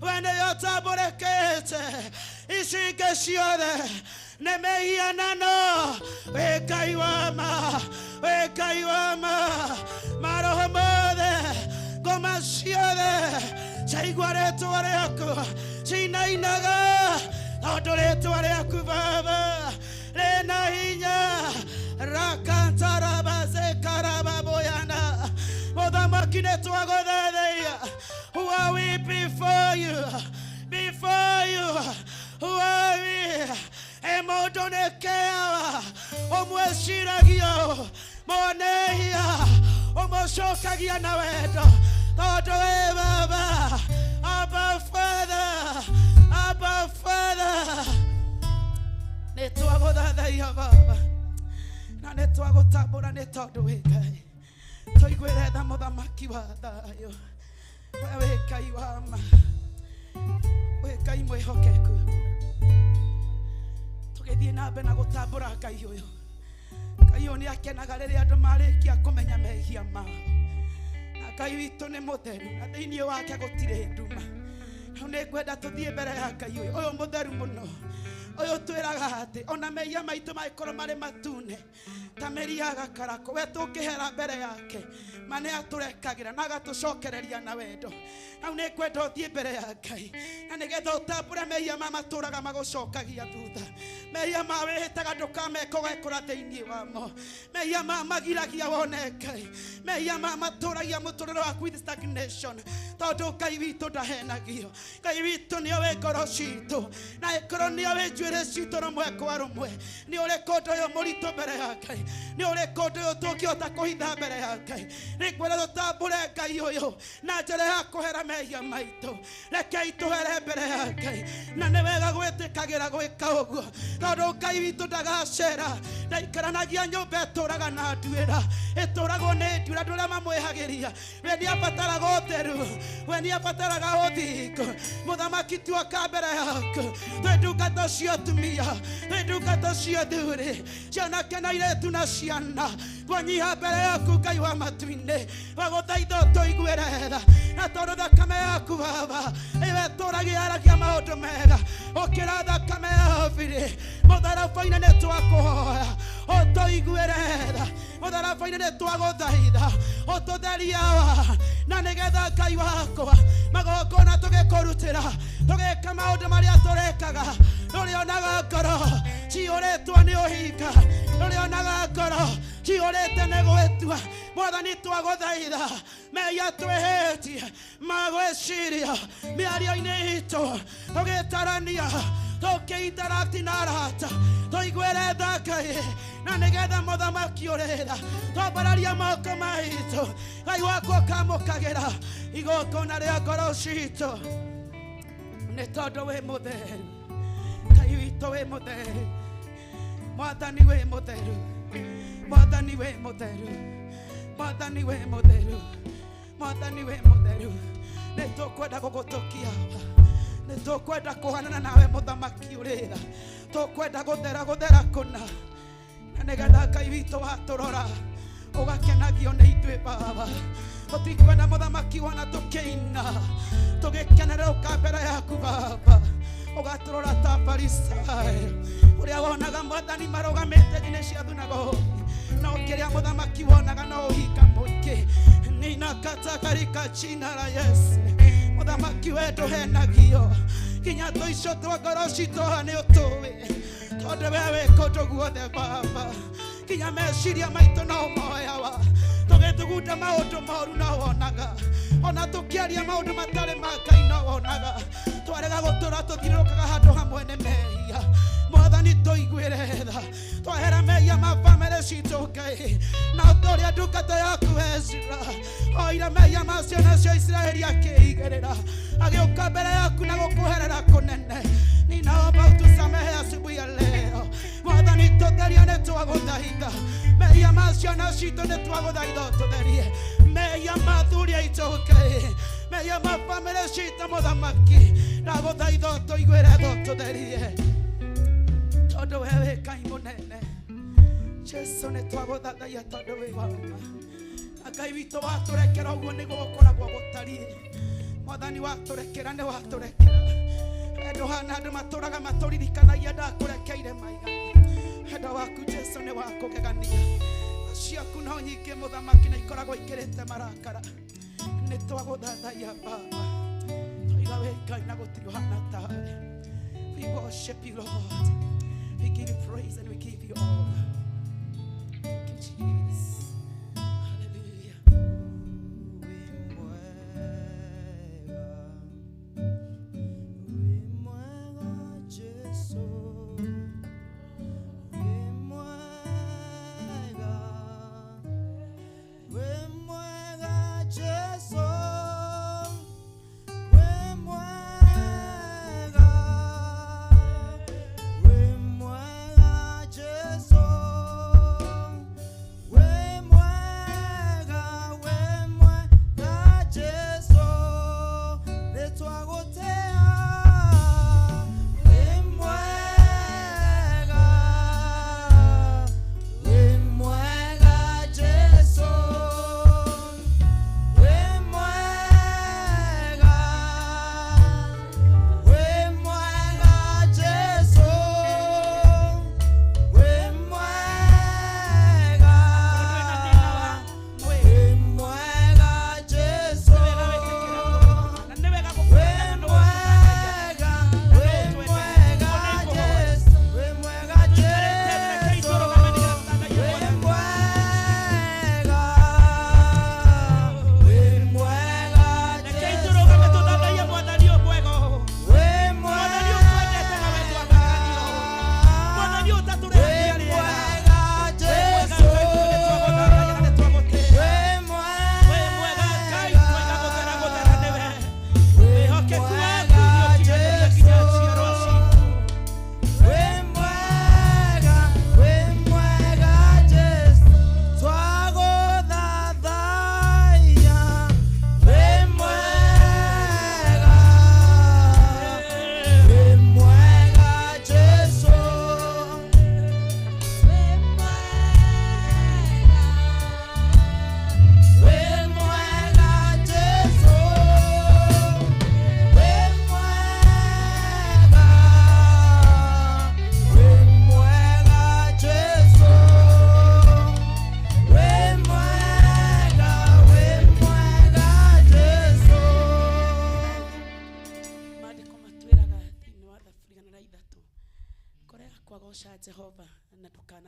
[SPEAKER 1] we nĩwe ũtambũrĩkĩte ici ingĩ ciothe nĩ mĩhianano. Wĩ Ngai wa ma, wĩ Ngai wa ma, maroho mothe, ngoma ciothe ciaigua rĩtwa rĩaku cinainaga, tondũ rĩtwa rĩaku Baba rĩna hinya. Mũthamaki nĩ twagũthathaiya. Who are we before you? Before you, who are we? E mũndũ nĩ kĩawa, ũmwĩciragia, monehia, ũmũcokagia na wendo. Tondũ wĩ Baba, Abba Father, Abba Father. Nĩ twagũthathaiya Baba, na nĩ twagũtambũra nĩ tondũ wĩ Ngai. Tũiguĩre tha mũthamaki wa thayũ, we wĩ Ngai wa ma, wĩ Ngai mwĩhokeku. Tũgĩthiĩ na mbere na gũtambũra Ngai ũyũ. Ngai ũyũ nĩ akenaga rĩrĩa andũ marĩkia kũmenya mehia mao. Na Ngai witũ nĩ mũtheru, na thĩinĩ wake gũtirĩ nduma. Rĩu nĩ ngwenda tũthiĩ mbere ya Ngai ũyũ, ũyũ mũtheru mũno, ũyũ twĩraga atĩ ona mehia maitũ mangĩkorwo marĩ matune ta mĩri ya gakarakũ, we tũngĩhera mbere yake ma nĩ atũrekagĩra na agatũcokereria na wendo. Rĩu nĩ ngwenda ũthiĩ mbere ya Ngai na nĩgetha ũtambũre mehia ma matũraga magũcokagia thutha, mehia ma wĩhĩtaga ndũkameka ũgekora thĩinĩ wamo, mehia ma magiragia wone Ngai, mehia ma matũragia mũtũrĩre waku with stagnation, tondũ Ngai witũ ndahenagio. Ngai witũ nĩoĩ ngoro citũ, na ĩkorwo nĩoĩ njuĩrĩ citũ rũmwe kwa rũmwe. Nĩ ũrĩkũ ũndũ ũyũ mũritũ mbere ya Ngai? Nĩ ũrĩkũ ũndũ ũyũ tũngĩhota kũhitha mbere ya Ngai? Nĩ ngwenda tũtambũre Ngai ũyũ na njĩra ya kũhera mehia maitũ. Rekei tũhere mbere ya Ngai, na nĩ wega gwĩtĩkagĩra gwĩka ũguo, tondũ Ngai witũ ndagacera, ndaikaranagia nyũmba ĩtũraga na nduĩra, ĩtũragwo nĩ nduĩra andũ arĩa mamwĩhagĩria. We nĩ abataraga ũtheru, we nĩ abataraga ũthingu. Mũthamaki tuoka mbere yaku, twĩ ndungata cia atumia, twĩ ndungata cia athuri, cianake na airĩtu na ciana, twanyiha mbere yaku Ngai wa matu-inĩ, wagũthaitha ũtũiguĩre tha, na tondũ thakame yaku Baba ĩwe ĩtũragia yaragia maũndũ mega ũkĩra thakame ya Habili. Mũtharaba-inĩ nĩ twakũhoya ũtũiguĩre tha, mũtharaba-inĩ nĩ twagũthaitha ũtũtherie wa, na nĩgetha Ngai wakwa magongona tũgĩkũrutĩra, tũgĩka maũndũ marĩa tũrekaga, ndũrĩonaga ngoro ciyũrĩtwo nĩ ũhinga, ndũrĩonaga ngoro ciyũrĩte nĩ gwĩtua. Mwathani twagũthaitha mehia twĩhĩtie magwĩciria mĩario-inĩ itũ, tũgĩtarania, tũkĩ-interact na arata, tũiguĩre tha Ngai, na nĩgetha mũthamaki ũrĩ tha twambararia moko maitũ, Ngai wakwa ũkamũkagĩra igongona rĩa ngoro citũ, nĩ tondũ wĩ mũtheru. Ngai witũ wĩ mũtheru, Mwathani wĩ mũtheru, Mwathani wĩ mũtheru, Mwathani wĩ mũtheru, Mwathani wĩ mũtheru. Nĩ tũkwenda gũgũtũkia, nĩ tũkwenda kũhanana nawe mũthamaki ũrĩ tha, tũkwenda gũthera gũthera kũna, na nĩgetha Ngai witũ watũrora ũgakenagio nĩ ithuĩ Baba. Tũtikwenda mũthamaki wona tũkĩina tũgĩkenerera ũka mbere yaku Baba, ũgatũrora ta Farisayo ũrĩa wonaga Mwathani marũgamĩte njĩra cia thunagogi, no kĩrĩa mũthamaki wonaga no ũhinga mũingĩ. Ninakata katika jina la Yesu. Mũthamaki we ndũhenagio, nginya tũico twa ngoro citũ nĩ ũtũĩ, tondũ we wĩ kũndũ guothe Baba. Nginya meciria maitũ no moyawa, tũgĩthugunda maũndũ moru no wonaga, ona tũkĩaria maũndũ matarĩ ma Ngai no wonaga. Twarega gũtũra tũthiũrũrũkaga handũ hamwe nĩ mehia. Mwathani tũiguĩre tha, twahera mehia ma bamĩrĩ citũ Ngai, na ta ũrĩa ndungata yaku Ezra oire mehia ma ciana cia Isiraeli akĩigĩrĩra, agĩũka mbere yaku na gũkũherera kũnene. Ninaomba utusamehe asubuhi ya leo Mwathani, tũtherie nĩ twagũthaitha mehia ma ciana citũ, nĩ twagũthaitha ũtũtherie mehia ma athuri aitũ Ngai, mehia ma bamĩrĩ citũ mũthamaki, ndagũthaitha ũtũiguĩre tha ũtũtherie, tondũ we wĩ Ngai mũnene. Jesu nĩ twagũthathaiya tondũ wĩ wa ma. Na Ngai witũ watũrekera ũguo nĩguo gũkoragwo gũtariĩ. Mwathani watũrekera nĩ watũrekera. Ndũhana andũ matũraga matũririkanagia ndakũrekeire maigana. Wendo waku Jesu nĩ wa kũgegania. Ciaku no nyingĩ mũthamaki na ikoragwo ikĩrĩte marakara. Nĩ twagũthathaiya Baba, tũiga wĩ Ngai na gũtirĩ ũhana tawe. We worship you, Lord. We give you praise and we give you honor. Thank you, Jesus. Hallelujah.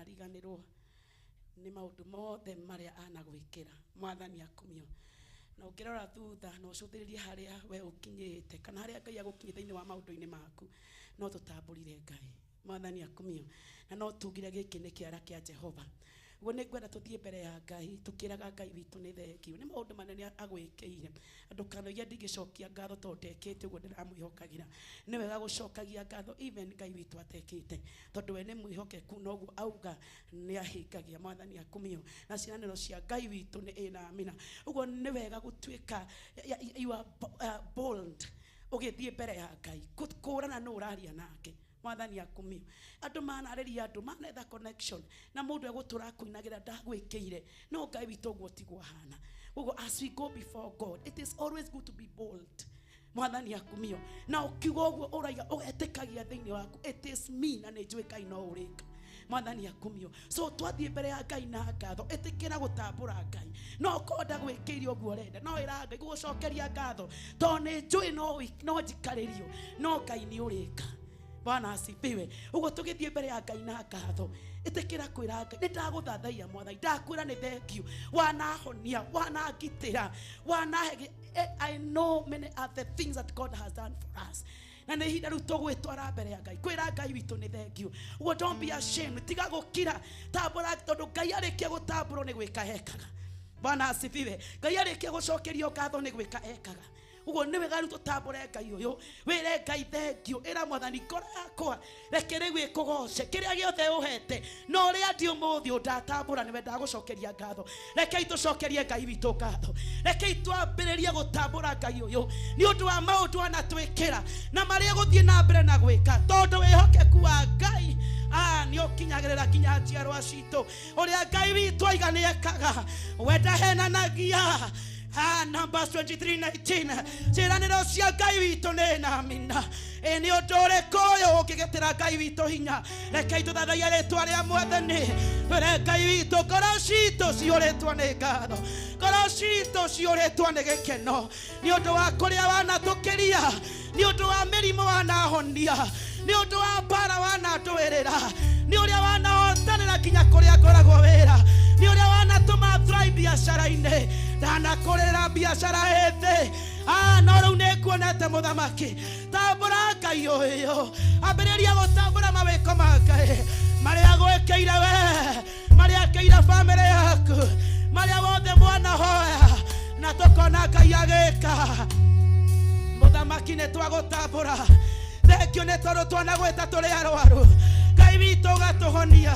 [SPEAKER 1] Ndũkanariganĩrwo nĩ maũndũ mothe marĩa anagwĩkĩra. Mwathani akumio. Na ũngĩrora thutha na ũcũthĩrĩrie harĩa we ũkinyĩte kana harĩa Ngai agũkinyie thĩinĩ wa maũndũ-inĩ maku, no tũtambũrire Ngai. Mwathani akumio. Na no tugire gĩkĩ nĩ kĩara kĩa Jehova. Ũguo nĩ ngwenda tũthiĩ mbere ya Ngai tũkĩraga Ngai witũ nĩ thengiũ nĩ maũndũ manene agwĩkĩire. Ndũkanoige ndingĩcokia ngatho tondũ ndekĩte ũguo ndĩramwĩhokagĩra. Nĩ wega gũcokagia ngatho even Ngai witũ atekĩte, tondũ we nĩ mwĩhokeku noguo auga nĩ ahingagia. Mwathani akumio. Na ciĩranĩro cia Ngai witũ nĩ ĩ na amina. Ũguo nĩ wega gũtuĩka you are bold ũgĩthiĩ mbere ya Ngai kũrana nũ ũraria nake. Mwathani akumio. Andũ manarĩria andũ manetha connection na mũndũ egũtũra akũinagĩra ndagwĩkĩire, no Ngai witũ ũguo tiguo ahana. Ũguo as we go before God, it is always good to be bold. Mwathani akumio. Na ũkiuga ũguo ũraiga ũgetĩkagia thĩinĩ waku, it is me, na nĩ njũĩ Ngai no ũrĩka. Mwathani akumio. So twathiĩ mbere ya Ngai na ngatho, ĩtĩkĩra gũtambũra Ngai. No korwo ndagwĩkĩire ũguo ũrenda, no ĩra Ngai gũgũcokeria ngatho tondũ nĩ njũĩ no njikarĩrio, no Ngai nĩ ũrĩka. Bwana asifiwe. Ũguo tũgĩthiĩ mbere ya Ngai na ngatho, ĩtĩkĩra kwĩra Ngai nĩ ndagũthathaiya Mwathani, ndakwĩra nĩ thengiũ, wanahonia, wanangitĩra, wanahe. I know many are the things that God has done for us. Na nĩ ihinda rĩu tũgwĩtwara mbere ya Ngai kwĩra Ngai witũ nĩ thengiũ. Ũguo don't be ashamed, tiga gũkira, tambũra, tondũ Ngai arĩkia gũtambũrwo nĩ gwĩka ekaga. Bwana asifiwe. Ngai arĩkia gũcokerio ngatho nĩ gwĩka ekaga. Ũguo nĩ wega rĩu tũtambũre Ngai ũyũ, wĩre Ngai thengiũ, ĩra Mwathani ngoro yakwa reke rĩu ĩkũgoce, kĩrĩa gĩothe ũhete na ũrĩa ndi ũmũthĩ ũndatambũra nĩwe ndagũcokeria ngatho. Rekei tũcokerie Ngai witũ ngatho, rekei twambĩrĩrie gũtambũra Ngai ũyũ nĩ ũndũ wa maũndũ anatwĩkĩra na marĩa gũthiĩ na mbere na gwĩka, tondũ wĩhokeku wa Ngai nĩ ũkinyagĩrĩra nginya njiarwa citũ. Ũrĩa Ngai witũ aiga nĩ ekaga, we ndahenanagia. Numbers 23:19. Ciĩranĩro cia Ngai witũ nĩ na amina. Ĩ nĩ ũndũ ũrĩkũ ũyũ ũngĩgĩtĩra Ngai witũ hinya? Rekei tũthathaiye rĩtwa rĩa Mwathani, twĩre Ngai witũ ngoro citũ ciyũrĩtwo nĩ ngatho, ngoro citũ ciyũrĩtwo nĩ gĩkeno nĩ ũndũ wa kũrĩa wanatũkĩria, nĩ ũndũ wa mĩrimũ wanahonia, nĩ ũndũ wa mbara wanandũĩrĩra, nĩ ũrĩa wanahotanĩra nginya kũrĩa ngoragwo wĩra, nĩ ũrĩa wanatũma thrive biacara-inĩ, ndanakũrĩra biacara ĩthĩ. No rĩu nĩ nguonete mũthamaki. Tambũra Ngai ũyũ, ambĩrĩria gũtambũra mawĩko ma Ngai marĩa gwĩkĩire we, marĩa akĩire bamĩrĩ yaku, marĩa wothe mwanahoya na tũkona Ngai agĩka. Mũthamaki nĩ twagũtambũra, thengio nĩ tondũ twanagwĩta tũrĩ arwaru, Ngai witũ ũgatũhonia.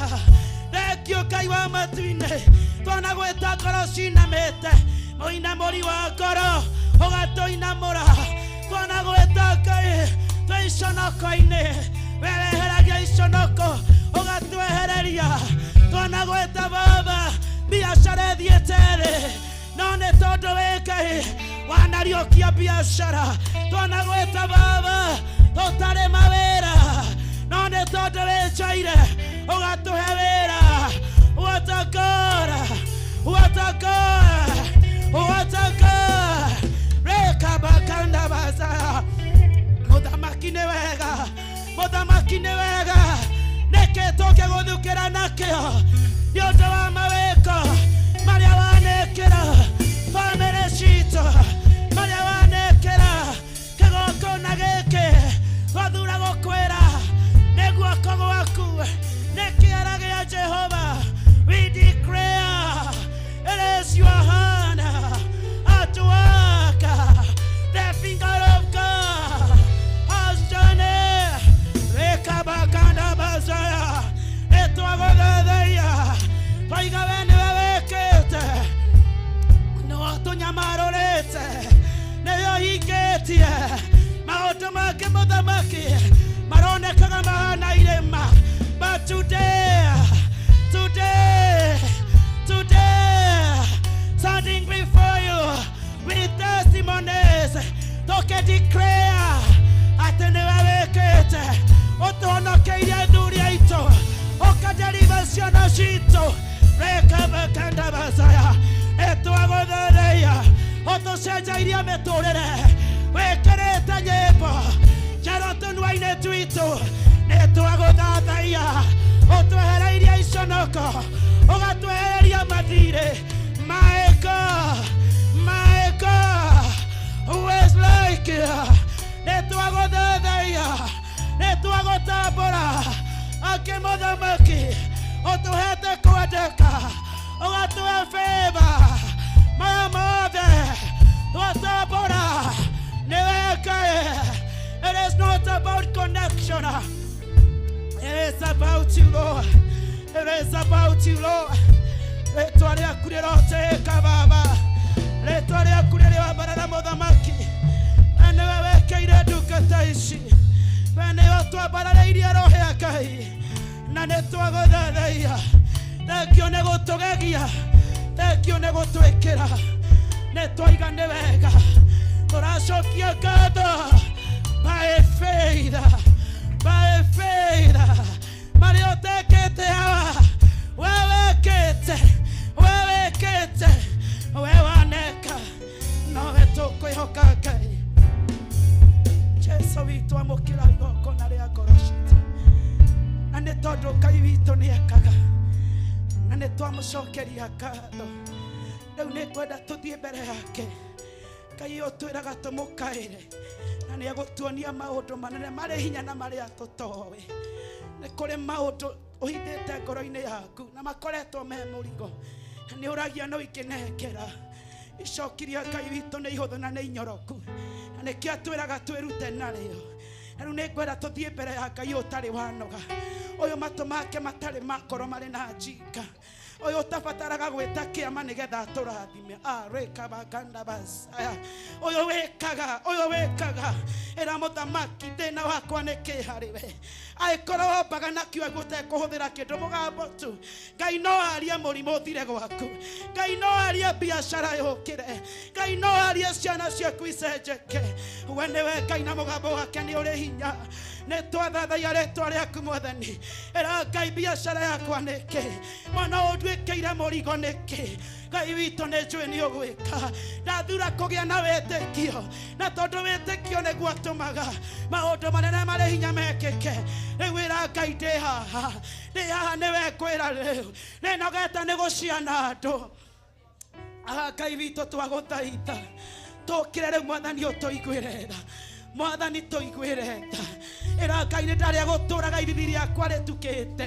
[SPEAKER 1] Thengio Ngai wa matu-inĩ, twanagwĩta ngoro cinamĩte, mũinamũri wa ngoro ũgatũinamũra. Twanagwĩta Ngai twĩ iconoko-inĩ, we weheragia iconoko ũgatwehereria. Twanagwĩta Baba biacara ĩthiĩte thĩ, no nĩ tondũ wĩ Ngai wanariũkia biacara. Twanagwĩta Baba tũtarĩ mawĩra, no nĩ tondũ wĩ Njaire ũgatũhe wĩra. What a God, what a God, what a God. Reka bakanda bazaya. Mũthamaki nĩ wega, mũthamaki nĩ wega, nĩkĩ tũngĩgũthukĩra nakĩo nĩ ũndũ wa mawĩko marĩa wanĩkĩra bamĩrĩ citũ, marĩa wanĩkĩra kĩgongona gĩkĩ twathura gũkwĩra nĩ guoko gwaku, nĩ kĩara kĩa Jehova. We declare it is your hand at work. The finger of God has done it. Rekabakanda bazaya. Nĩtwagũthathaiya, twaiga we nĩwe wĩkĩte, no tũnyamarũrĩte, nĩwe ũhingĩtie maũndũ mangĩ. Mũthamaki maronekaga mahana irĩma, but today, today, today, standing before you with testimonies, tũkĩ declare atĩ nĩwe wĩkĩte, ũtũhonokeirie athuri aitũ, ũkajariba ciana citũ. Rekabakanda bazaya. Nĩtwagũthathaiya, ũtũcenjairie mĩtũrĩre, wĩkĩrĩte nyĩmbo njerũ tũnua-inĩ twitũ. Nĩtwagũthathaiya, ũtwehereirie iconoko. Gĩconoko, ũgatwehereria mathirĩ. My God, my God, who is like you? Nĩ twagũthathaiya, nĩ twagũtambũra. Akĩ mũthamaki, ũtũhete kwendeka, ũgatũhe favor. Maya mothe twatambũra nĩwe Ngai. It is not about connection. It is about you, Lord. It is about you, Lord. Rĩtwa rĩaku rĩrotĩĩka Baba. Rĩtwa rĩaku rĩrĩwambarara mũthamaki. We nĩwe wĩkĩire ndungata ici. We nĩwe twambararĩirie roho ya Ngai. Na nĩ twagũthathaiya. Thengiũ nĩ gũtũgegia. Thengiũ nĩ gũtwĩkĩra. Nĩ twaiga nĩ wega. Tũracokia ngatho by faith. By faith. Marĩa ũtekĩte hawa. We wĩkĩte. We wĩkĩte. We waneka. Nowe tũkwĩhoka Ngai. Jesu witũ, amũkĩra igongona rĩa ngoro citũ. Na nĩ tondũ Ngai witũ nĩ ekaga. Na nĩ twamũcokeria ngatho. Rĩu nĩ ngwenda tũthiĩ mbere yake. Ngai ũtwĩraga tũmũkaĩre. Na nĩ egũtuonia maũndũ manene marĩ hinya na marĩa tũtoĩ. Nĩ kũrĩ maũndũ ũhithĩte ngoro-inĩ yaku na makoretwo me mũrigo. Na nĩ ũragia no ingĩnengera. Icoki rĩa Ngai witũ nĩ ihũthũ na nĩ inyoroku. Na nĩkĩo atwĩraga twĩrute narĩo. Na rĩu nĩ ngwenda tũthiĩ mbere ya Ngai ũyũ ũtarĩ wanoga. Ũyũ matũ make matarĩ makorwo marĩ na njinga. Ũyũ ũtabataraga gwĩta kĩama nĩgetha atũrathime. Arĩka baganda basaya. Ũyũ wĩkaga, ũyũ wĩkaga. Ĩra mũthamaki, thĩna wakwa nĩ kĩ harĩ we. Angĩkorwo wambaga na kiugo ũtekũhũthĩra kĩndũ mũgambo tu. Ngai no arie mũrimũ ũthire gwaku. Ngai no arie biacara yũkĩre. Ngai no arie ciana ciaku icenjeke. We nĩwe Ngai na mũgambo wake nĩ ũrĩ hinya. Nĩ twathathaiya rĩtwa rĩaku Mwathani. Ĩra Ngai biacara yakwa nĩkĩ? Mwana ũyũ nduĩkĩire mũrigo nĩkĩ? Ngai witũ nĩ njũĩ nĩ ũgwĩka. Ndathura kũgĩa na wĩtĩkio. Na tondũ wĩtĩkio nĩguo ũtũmaga maũndũ manene marĩ hinya mekĩke. Rĩu ĩra Ngai ndĩ haha. Ndĩ haha nĩwe ngwĩra rĩu. Nĩ nogete nĩ gũciana andũ. Aha, Ngai witũ twagũthaitha tũkĩre rĩu Mwathani ũtũiguĩre tha. Mwathani tũiguĩre tha. Ĩra Ngai nĩ ndarĩa gũtũraga ithithi rĩakwa rĩtukĩte.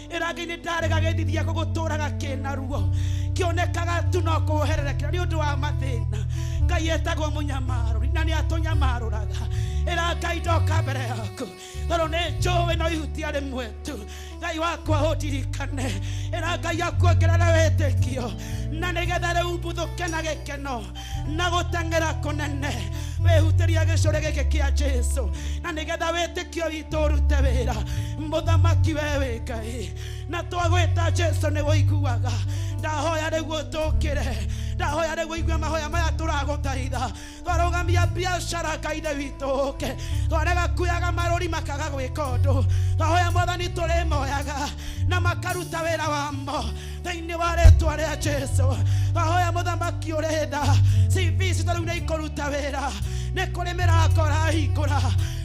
[SPEAKER 1] Ĩra Ngai nĩ ndarega gĩthithi gĩakwa gũtũraga kĩna ruo. Kĩonekaga tu no kũhererekera nĩ ũndũ wa mathĩna. Ngai etagwo mũnyamarũri na nĩ atũnyamarũraga. Ĩra Ngai ndoka mbere yaku tondũ nĩ njũĩ no ihutia rĩmwe tu. Ngai wakwa ũndirikane. Ĩra Ngai akuongerere wĩtĩkio na nĩgetha rĩu mbuthũke na gĩkeno na gũteng'era kũnene. Wĩhutĩria gĩcũrĩ gĩkĩ kĩa Jesu na nĩgetha wĩtĩkio witũ ũrute wĩra. Mũthamaki we wĩ Ngai na twagwĩta Jesu nĩ wũiguaga. Ndahoya rĩu ũtũkĩre. Ndahoya rĩu ũigue mahoya maya tũragũthaitha. Twarũgamia biacara Ngai ithe witũ ũke. Twarega kuoyaga marũri makaga gwĩka ũndũ. Twahoya Mwathani tũrĩmoyaga na makaruta wĩra wamo thĩinĩ wa rĩtwa rĩa Jesu. Twahoya mũthamaki ũrĩ tha. CV citũ rĩu nĩ ikũruta wĩra. Nĩ kũrĩ mĩrango ũrahingũra.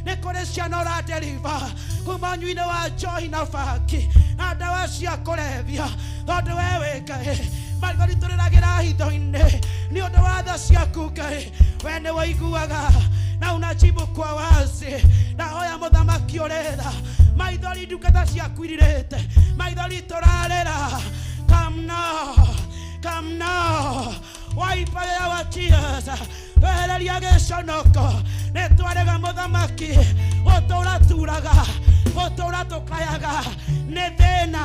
[SPEAKER 1] Nĩ kũrĩ ciana ũraderiva kuma ũnyui-inĩ wa njohi na bangi na ndawa cia kũrebia tondũ we wĩ Ngai. Maithori tũrĩragĩra hitho-inĩ nĩ ũndũ wa tha ciaku Ngai. We nĩ wũiguaga na unajibu kwa wazi. Ndahoya mũthamaki ũrĩ tha. Maithori ndungata ciaku irirĩte. Maithori tũrarĩra. Come now. Come now. Wipe away our tears. Twehereria gĩconoko. Nĩ twarega mũthamaki gũtũra turaga gũtũra tũkayaga nĩ thĩna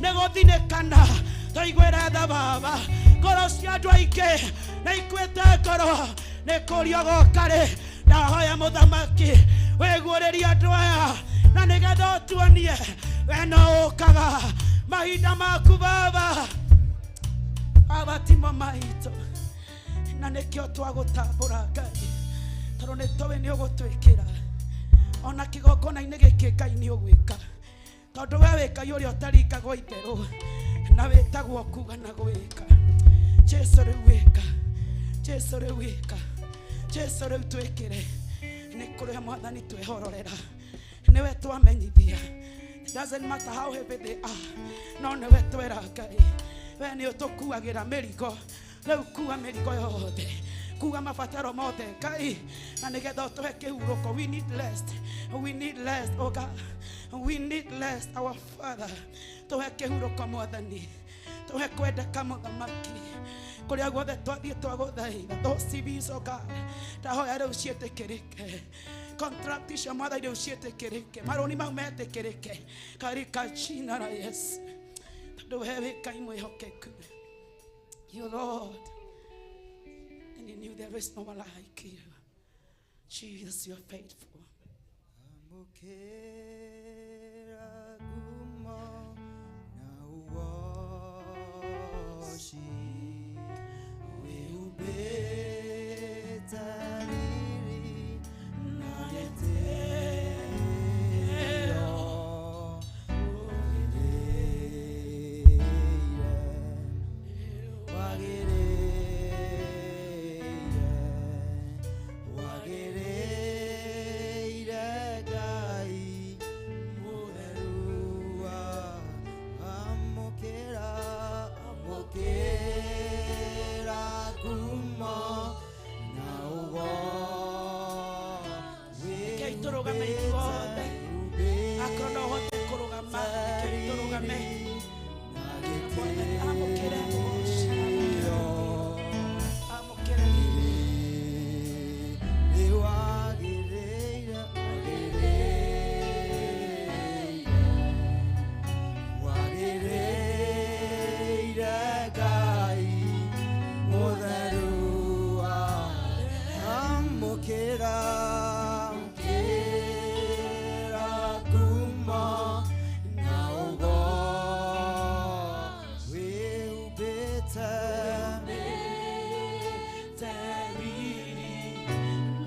[SPEAKER 1] nĩ gũthinĩkana. Tũiguĩre tha Baba. Ngoro cia andũ aingĩ nĩ ikuĩte ngoro nĩ kũrio goka rĩ. Ndahoya mũthamaki wĩguũrĩrie andũ aya na nĩgetha ũtuonie we no ũkaga mahinda maku Baba. Baba timo maitũ na nĩkĩo twagũtambũra Ngai tondũ nĩ tũĩ nĩ ũgũtwĩkĩra ona kĩgongona-inĩ gĩkĩ Ngai nĩ ũgwĩka tondũ we wĩ Ngai ũrĩa ũtaringagwo itherũ na wĩtagwo kuga na gwĩka. Jesu rĩu wĩka. Jesu rĩu wĩka. Jesu rĩu twĩkĩre. Nĩ kũrĩ Mwathani twĩhororera. Nĩwe twamenyithia. It doesn't matter how heavy they are, no nĩwe twĩra Ngai, we nĩ ũtũkuagĩra mĩrigo. Rĩu kua mĩrigo yothe, kua mabataro mothe Ngai, na nĩgetha ũtũhe kĩhurũko. We need rest, we need rest, oh God, we need rest, our Father. Tũhe kĩhurũko Mwathani, tũhe kwendeka Mũthamaki, kũrĩa guothe twathiĩ twagũthaitha. Those CVs, oh God, ndahoya rĩu ciĩtĩkĩrĩke. Contract icio Mwathani rĩu ciĩtĩkĩrĩke, marũni mau metĩkĩrĩke katika jina la Yesu, tondũ we wĩ Ngai mwĩhokeku. You Lord, and in you there is no one like you. Jesus, you are faithful.
[SPEAKER 2] Amũkĩra ngumo na ũgoci, wĩhumbĩte riri na gĩtĩo, wagĩrĩire, wagĩrĩire, wagĩrĩire Ngai mũtheru wa. Amũkĩra, amũkĩra ngumo na ũgoci,
[SPEAKER 1] Rekei tũrũgame ithuothe. Akorwo no ũhote kũrũgama, rekei tũrũgame.
[SPEAKER 2] Na
[SPEAKER 1] Mwathani, amũkĩre ũgoci,
[SPEAKER 2] gĩtĩo.
[SPEAKER 1] amũkĩre riri.
[SPEAKER 2] Wagĩrĩire, wagĩrĩire Ngai mũtheru wa. Amũkĩra, amũkĩra ngumo na ũgoci, wĩhumbĩte
[SPEAKER 1] Riri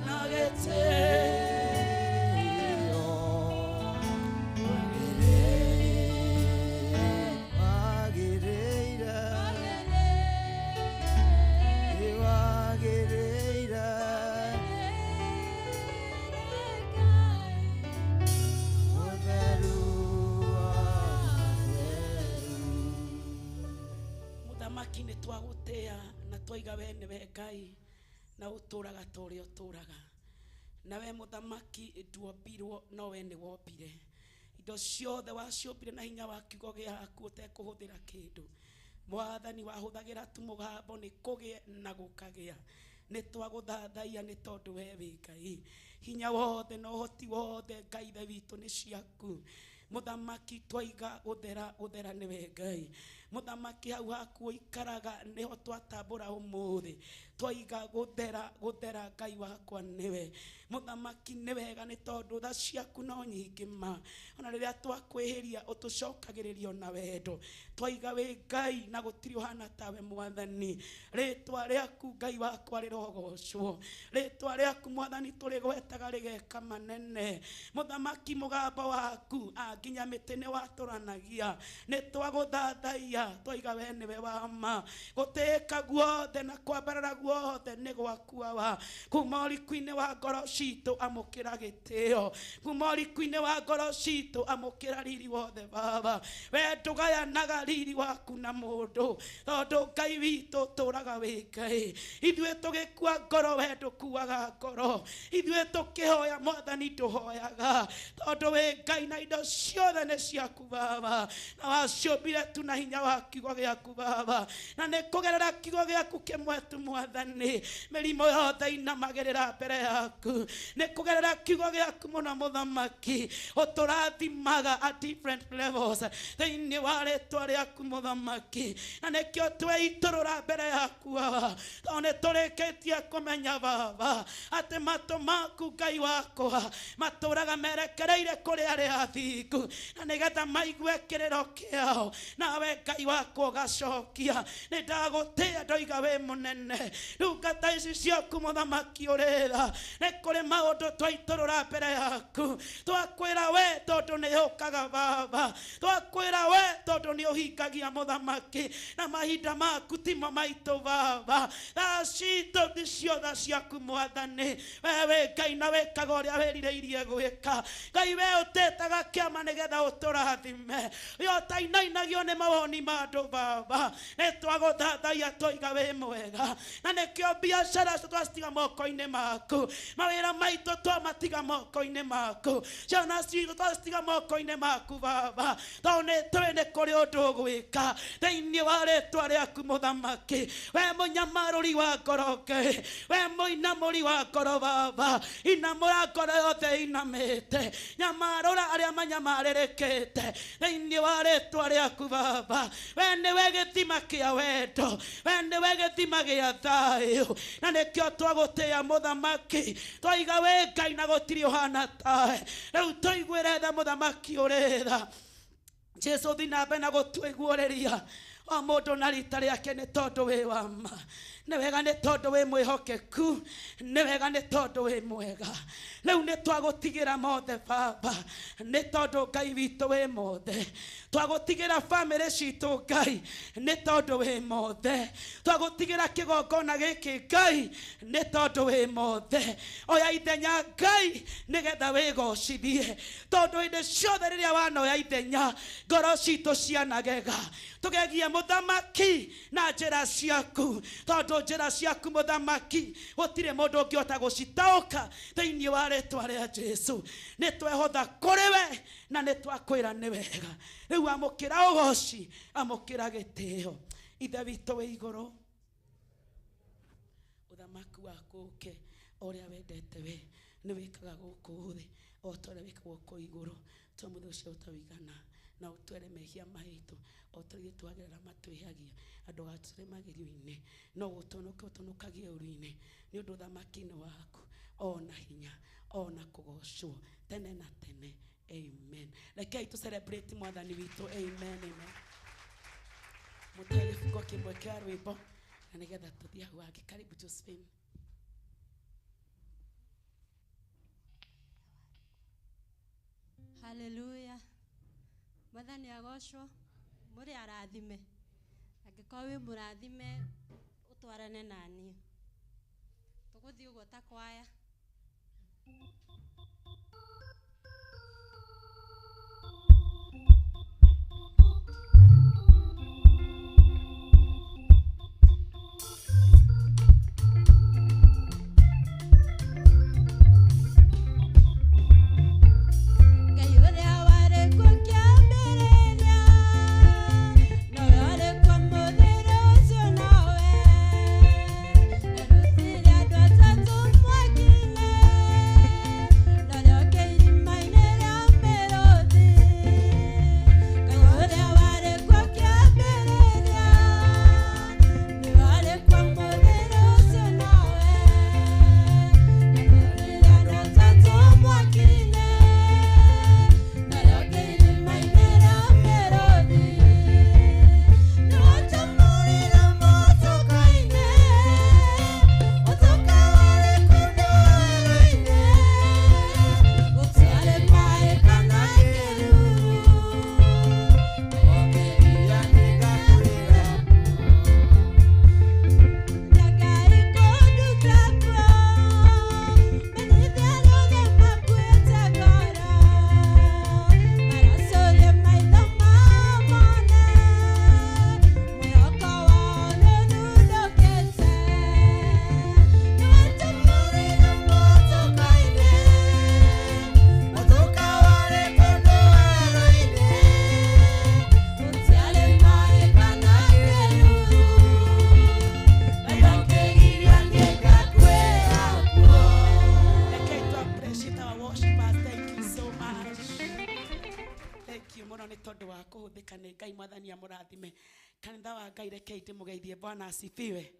[SPEAKER 1] na gĩtĩo.
[SPEAKER 2] Wagĩrĩire, wagĩrĩire mũtheru wa mũtheru.
[SPEAKER 1] Mũthamaki, nĩ twagũtĩa na twaiga we nĩwe Ngai na ũtũraga ta ũrĩa ũtũraga. Na we Mũthamaki nduombirwo, no we nĩ wombire indo ciothe, waciũmbire na hinya wa kiugo gĩaku ũtekũhũthĩra kĩndũ. Mwathani, wahũthagĩra tu mũgambo nĩ kũgĩe na gũkagĩa. Nĩ twagũthathaiya nĩ tondũ we wĩ Ngai. Hinya wothe na ũhoti wothe, Ngai Ithe witũ, nĩ ciaku. Mũthamaki, twaiga gũthera, gũthera nĩwe Ngai. Mũthamaki, hau haku ũikaraga nĩho twatambũra ũmũthĩ. Twaiga gũthera, gũthera Ngai wakwa nĩwe. Mũthamaki, nĩ wega nĩ tondũ tha ciaku no nyingĩ ma. Ona rĩrĩa twakwĩhĩria ũtũcokagĩrĩrio na wendo. Twaiga wĩ Ngai na gũtirĩ ũhana tawe Mwathani. Rĩtwa rĩaku Ngai wakwa rĩrogocwo. Rĩtwa rĩaku Mwathani tũrĩgwetaga rĩgeka manene. Mũthamaki, mũgambo waku nginya mĩtĩ nĩ watũranagia. Nĩ twagũthathaiya, twaiga we nĩwe wa ma. Gũtĩĩka guothe na kwambarara guothe nĩ gwaku Awa. Kuma ũriku-inĩ wa ngoro citũ amũkĩra gĩtĩo, kuma ũriku-inĩ wa ngoro citũ amũkĩra riri wothe Baba. We ndũgayanaga riri waku na mũndũ, tondũ Ngai witũ tũraga wĩ Ngai. Ithuĩ tũgĩkua ngoro, we ndũkuaga ngoro. Ithuĩ tũkĩhoya, Mwathani, ndũhoyaga, tondũ wĩ Ngai na indo ciothe nĩ ciaku Baba, na waciũmbire tu na hinya wa kiugo gĩaku Baba, na nĩ kũgerera kiugo gĩaku kĩmwe tu Mwathani mĩrimũ yothe inamagĩrĩra mbere yaku. Nĩ kũgerera kiugo gĩaku mũno Mũthamaki ũtũrathimaga at different levels thĩinĩ wa rĩtwa rĩaku Mũthamaki, na nĩkĩo tweitũrũra mbere yaku Baba, tondũ nĩ tũrĩkĩtie kũmenya Baba atĩ matũ maku Ngai wakwa matũraga merekereire kũrĩ arĩa athingu, na nĩgetha maigue kĩrĩro kĩao. Nawe Ngai Ngai wakwa ũgacokia. Nĩ ndagũtĩa ndoiga wĩ mũnene. Ndungata ici ciaku mũthamaki ũrĩra, nĩ kũrĩ maũndũ twaitũrũra mbere yaku. Twakwĩra we tondũ nĩ ũkaga baba, twakwĩra we tondũ nĩ ũhingagia mũthamaki, na mahinda maku timo maitũ baba. Thaa citũ ti cio tha ciaku mwathani. We wĩ Ngai na wĩkaga ũrĩa wĩrirĩirie gwĩka. Ngai we ũtĩtaga kĩama nĩgetha ũtũrathime. We ũtainainagio nĩ mawoni ma andũ baba. Nĩ twagũthathaiya twoiga wĩ mwega, na nĩkĩo biacara twacitiga moko-inĩ maku, mawĩra maitũ twamatiga moko-inĩ maku, ciana citũ twacitiga moko-inĩ maku baba, tondũ nĩ tũĩ nĩ kũrĩ ũndũ ũgwĩka thĩinĩ wa rĩtwa rĩaku mũthamaki. We mũnyamarũri wa ngoro Ngai, we mũinamũri wa ngoro baba, inamũra ngoro yothe inamĩte, nyamarũra arĩa manyamarĩrĩkĩte thĩinĩ wa rĩtwa rĩaku baba. We nĩwe gĩthima kĩa wendo, we nĩwe gĩthima gĩa thayũ, na nĩkĩo twagũtĩa mũthamaki. Twaiga wĩ Ngai na gũtirĩ ũhana tawe. Rĩu tũiguĩre tha mũthamaki ũrĩ tha. Jesu thiĩ na mbere na gũtũiguĩrĩria o mũndũ na rita rĩake, nĩ tondũ wĩ wa ma. Nĩ wega nĩ tondũ wĩ mwĩhokeku, nĩ wega nĩ tondũ wĩ mwega. Rĩu nĩ twagũtigĩra mothe baba, nĩ tondũ Ngai witũ wĩ mothe. Twagũtigĩra bamĩrĩ citũ Ngai, nĩ tondũ wĩ mothe. Twagũtigĩra kĩgongona gĩkĩ Ngai, nĩ tondũ wĩ mothe. Oya ithenya Ngai nĩgetha wĩgocithie, tondũ hĩndĩ ciothe rĩrĩa wanoya ithenya ngoro citũ cianagega. Tũgegie mũthamaki na njĩra ciaku, tondũ njĩra ciaku mũthamaki gũtirĩ mũndũ ũngĩhota gũcitaũka thĩinĩ wa rĩtwa rĩa Jesu. Nĩ twehotha kũrĩ we na nĩ twakwĩra nĩ wega. Rĩu amũkĩra ũgoci, amũkĩra gĩtĩo. Ithe witũ wĩ igũrũ, ũthamaki waku ũke o ũrĩa wendete we nĩ wĩkaga gũkũ thĩ o ta ũrĩa wĩkagwo kũu igũrũ. Tũhe mũthenya ũcio ũtawĩigana, na ũtwere mehia maitũ o ta ũrĩa twagĩrĩra matwĩhagia, na ndũgatũtware magerio-inĩ, no gũtũhonokia ũtũhonokagie ũũru-inĩ, nĩ ũndũ ũthamaki nĩ waku, ona hinya, ona kũgocwo tene na tene. Amen. Rekei tũ celebrate mwathani witũ. Amen, amen. Mũtware gĩbungo kĩmwe kĩa rwĩmbo na nĩgetha tũthiĩ hau hangĩ. Karibu Josephine.
[SPEAKER 3] Haleluya. Mwathani agocwo, mũrĩ arathime. Angĩkorwo wĩ mũrathime ũtwarane na niĩ. Tũgũthiĩ ũguo ta kwaya. Ngai ũrĩa warĩ kuo kĩambĩrĩria, nowe ũrĩ kuo mũthenya ũcio nowe. Arutire andũ atatũ mwaki-inĩ, narĩo kĩrima-inĩ rĩa mĩrũthi. Ngai ũrĩa warĩ kuo kĩambĩrĩria, nĩwe ũrĩ kuo mũthenya ũcio nowe. Arutire andũ atatũ mwaki-inĩ, narĩo kĩrima-inĩ rĩa mĩrũthi. Nĩwatũmũrire mũtũka-inĩ, mũtũka warĩ kũndũ werũ-inĩ. Gũtiarĩ maĩ kana kĩruru, ũkĩria nĩngakwĩra. Ngai kũnduta kuo, menyithia arĩa othe makuĩte ngoro, maracũria maitho mao mone, mwĩhoko wao nĩũthundũkĩte. Nĩwatũmũrire mũtũka-inĩ, mũtũka warĩ kũndũ werũ-inĩ. Gũtiarĩ maĩ kana kĩruru, nayo nĩngakwĩra kuo.
[SPEAKER 1] Rekei tũ appreciate our worshipers. Thank you so much. Thank you mũno nĩ tondũ wa kũhũthĩka nĩ Ngai. Mwathani amũrathime. Kanitha wa Ngai, rekei ndĩmũgeithie. Bwana asifiwe.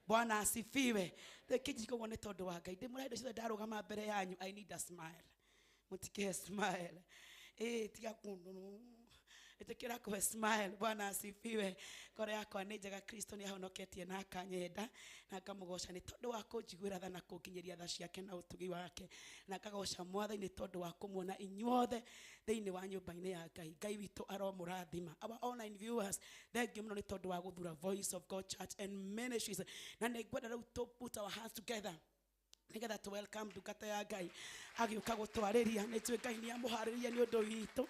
[SPEAKER 1] Bwana asifiwe. Rekei njike ũguo nĩ tondũ wa Ngai. Ndĩmũra hĩndĩ ciothe ndarũgama mbere yanyu, I need a smile. Mũtikĩhe smile. Ĩĩ tiga kũndũ. Ĩtĩkĩra kũhe smile. Bwana asifiwe. Ngoro yakwa nĩ njega, Kristo nĩ ahonoketie na akanyenda, na ngamũgoca nĩ tondũ wa kũnjiguĩra tha na kũnginyĩria tha ciake na ũtugi wake, na ngagoca Mwathani nĩ tondũ wa kũmuona inyuothe thĩinĩ wa nyũmba-inĩ ya Ngai. Ngai witũ aromũrathima. Our online viewers, thank you mũno nĩ tondũ wa gũthura Voice of God Church and Ministries. Na nĩ ngwenda rĩu to put our hands together nĩgetha tũ welcome ndungata ya Ngai agĩũka gũtwarĩria. Nĩ njũĩ Ngai nĩ amũharĩria nĩ ũndũ witũ.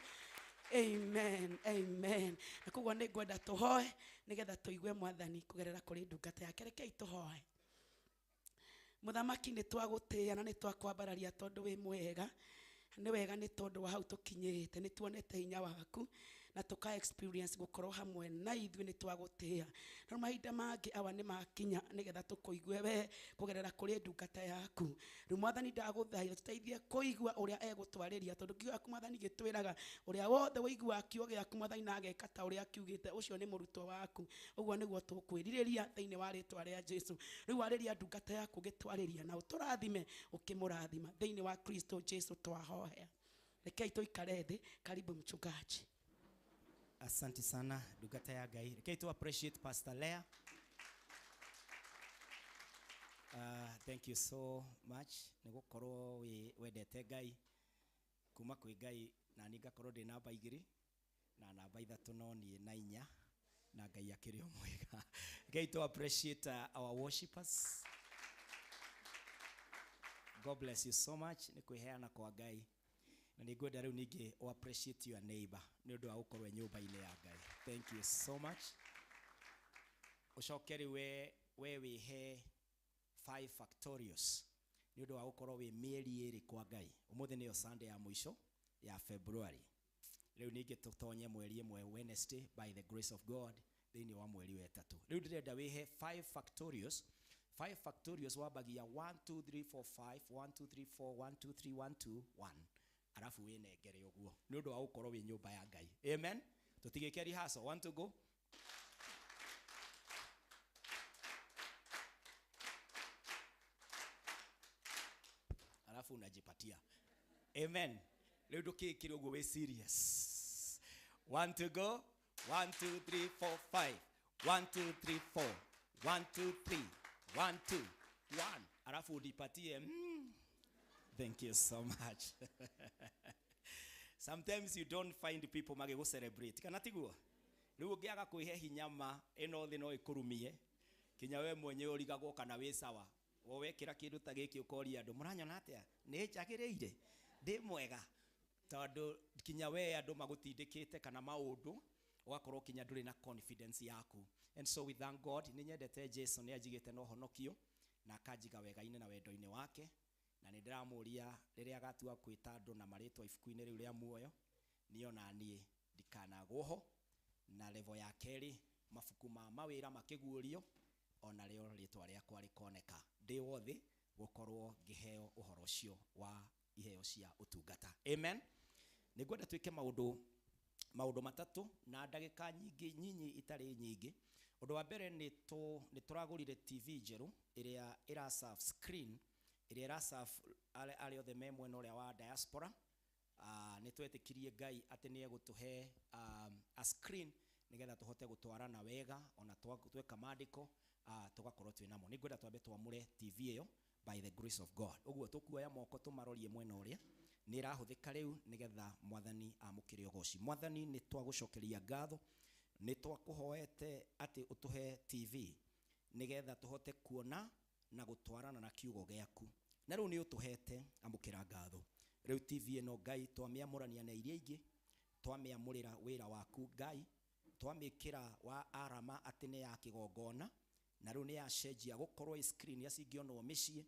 [SPEAKER 1] Amen, amen. Na koguo nĩ ngwenda tũhoe nĩgetha tũigue Mwathani kũgerera kũrĩ ndungata yake. Rekei tũhoe. Mũthamaki, nĩ twagũtĩĩa na nĩ twakwambararia tondũ wĩ mwega. Nĩ wega nĩ tondũ wa hau tũkinyĩte, nĩ tuonete hinya waku na tũka experience gũkorwo hamwe na ithuĩ. Nĩ twagũtĩĩa. Na mahinda mangĩ awa nĩ makinya nĩgetha tũkũigue we kũgerera kũrĩ ndungata yaku. Rĩu Mwathani, ndagũthaitha tũteithie kũigua ũrĩa egũtwarĩria, tondũ kiugo gĩaku Mwathani gĩtwĩraga ũrĩa wothe ũiguaga kiugo gĩaku Mwathani na ageka ta ũrĩa kiugĩte, ũcio nĩ mũrutwo waku. Ũguo nĩguo tũkwĩrirĩria thĩinĩ wa rĩtwa rĩa Jesu. Rĩu warĩria ndungata yaku ũgĩtwarĩria, na ũtũrathime ũkĩmũrathima thĩinĩ wa Kristo Jesu twahoya. Rekei tũikare thĩ. Karibu mchungaji.
[SPEAKER 2] Asante sana, ndungata ya Ngai. Rekei tu appreciate Pastor Lea. Thank you so much nĩ gũkorwo wĩ wendete Ngai kuma kwĩ Ngai, na niĩ ngakorwo ndĩ namba 2 na namba 3, no niĩ na 4, na Ngai akĩrĩ o mwega. Rekei tu appreciate our worshipers. God bless you so much nĩ kwĩheana kwa Ngai. Na nĩ ngwenda rĩu ningĩ o appreciate your neighbor nĩ ũndũ wa gũkorwo e nyũmba-inĩ ya Ngai. Thank you so much. Ũcoke rĩu we wĩhe 5 factorials nĩ ũndũ wa gũkorwo wĩ mĩeri 2 kwa Ngai. Ũmũthĩ nĩyo Sunday ya mũico ya February. Rĩu ningĩ tũtonye mweri 1 Wednesday by the grace of God thĩinĩ wa mweri wa 3. Rĩu ndĩrenda wĩhe 5 factorials. 5 factorials wambagia 1 2 3 4 5 1 2 3 4 1 2 3 1 2 1, arabu wĩnengere ũguo nĩ ũndũ wa gũkorwo wĩ nyũmba ya Ngai. Amen. Tũtigĩke rehearsal. 1 2 go. Alafu unajipatia. Amen. Rĩu ndũkĩkĩre ũguo wĩ serious. 1 2 go. 1 2 3 4 5 1 2 3 4 1 2 3 1 2 1, alafu ujipatie. Thank you so much. Sometimes you don't find people magĩgũ celebrate, kana tiguo? Rĩu ũngĩaga kwĩhe hinya ma ĩno thĩ no ĩkũrumie kinya we mwenyewe ũrigagwo kana wĩ sawa. Wo wekĩra kĩndũ ta gĩkĩ ũkoria andũ, mũranyona atĩa, nĩ njagĩrĩire, ndĩ mwega? Tondũ kinya we andũ magũtindĩkĩte kana maũndũ, ũgakorwo kinya ndũrĩ na confidence yaku. And so we thank God. Nĩ nyendete Jesu, nĩ anjigĩte na ũhonokio na akanjiga wega-inĩ na wendo-inĩ wake, na nĩ ndĩramũria rĩrĩa agatua kwĩta andũ na marĩtwa ibuku-inĩ rĩu rĩa muoyo, niĩ ona niĩ ndikanagwo ho. Na level ya kerĩ, mabuku ma mawĩra makĩguũrio, ona rĩo rĩtwa rĩakwa rĩkoneka ndĩ wothe gũkorwo ngĩheo ũhoro ũcio wa iheo cia ũtungata. Amen. Nĩ ngwenda twĩke maũndũ 3 na ndagĩka nyingĩ nyinyi itarĩ nyingĩ. Ũndũ wa mbere, nĩ tũragũrire TV njerũ ĩrĩa ĩra serve screen, ĩrĩa ĩra serve arĩa othe me mwena ũrĩa wa diaspora. Nĩ twetĩkirie Ngai atĩ nĩ egũtũhe a screen nĩgetha tũhote gũtwarana wega ona tweka maandĩko, tũgakorwo twĩ namo. Nĩ ngwenda twambe twamũre TV ĩyo by the grace of God. Ũguo tũkuoya moko tũmarorie mwena ũrĩa nĩ ĩrahũthĩka rĩu nĩgetha Mwathani amũkĩre ũgoci. Mwathani, nĩ twagũcokeria ngatho, nĩ twakũhoete atĩ ũtũhe TV nĩgetha tũhote kuona na gũtwarana na kiugo gĩaku, na rĩu nĩ ũtũhete, amũkĩra ngatho. Rĩu TV ĩno Ngai twamĩamũrania na iria ingĩ, twamĩamũrĩra wĩra waku Ngai, twamĩkĩra wa arama atĩ nĩ ya kĩgongona, na rĩu nĩ yacenjia gũkorwo ĩ screen iria cingĩonwo mĩciĩ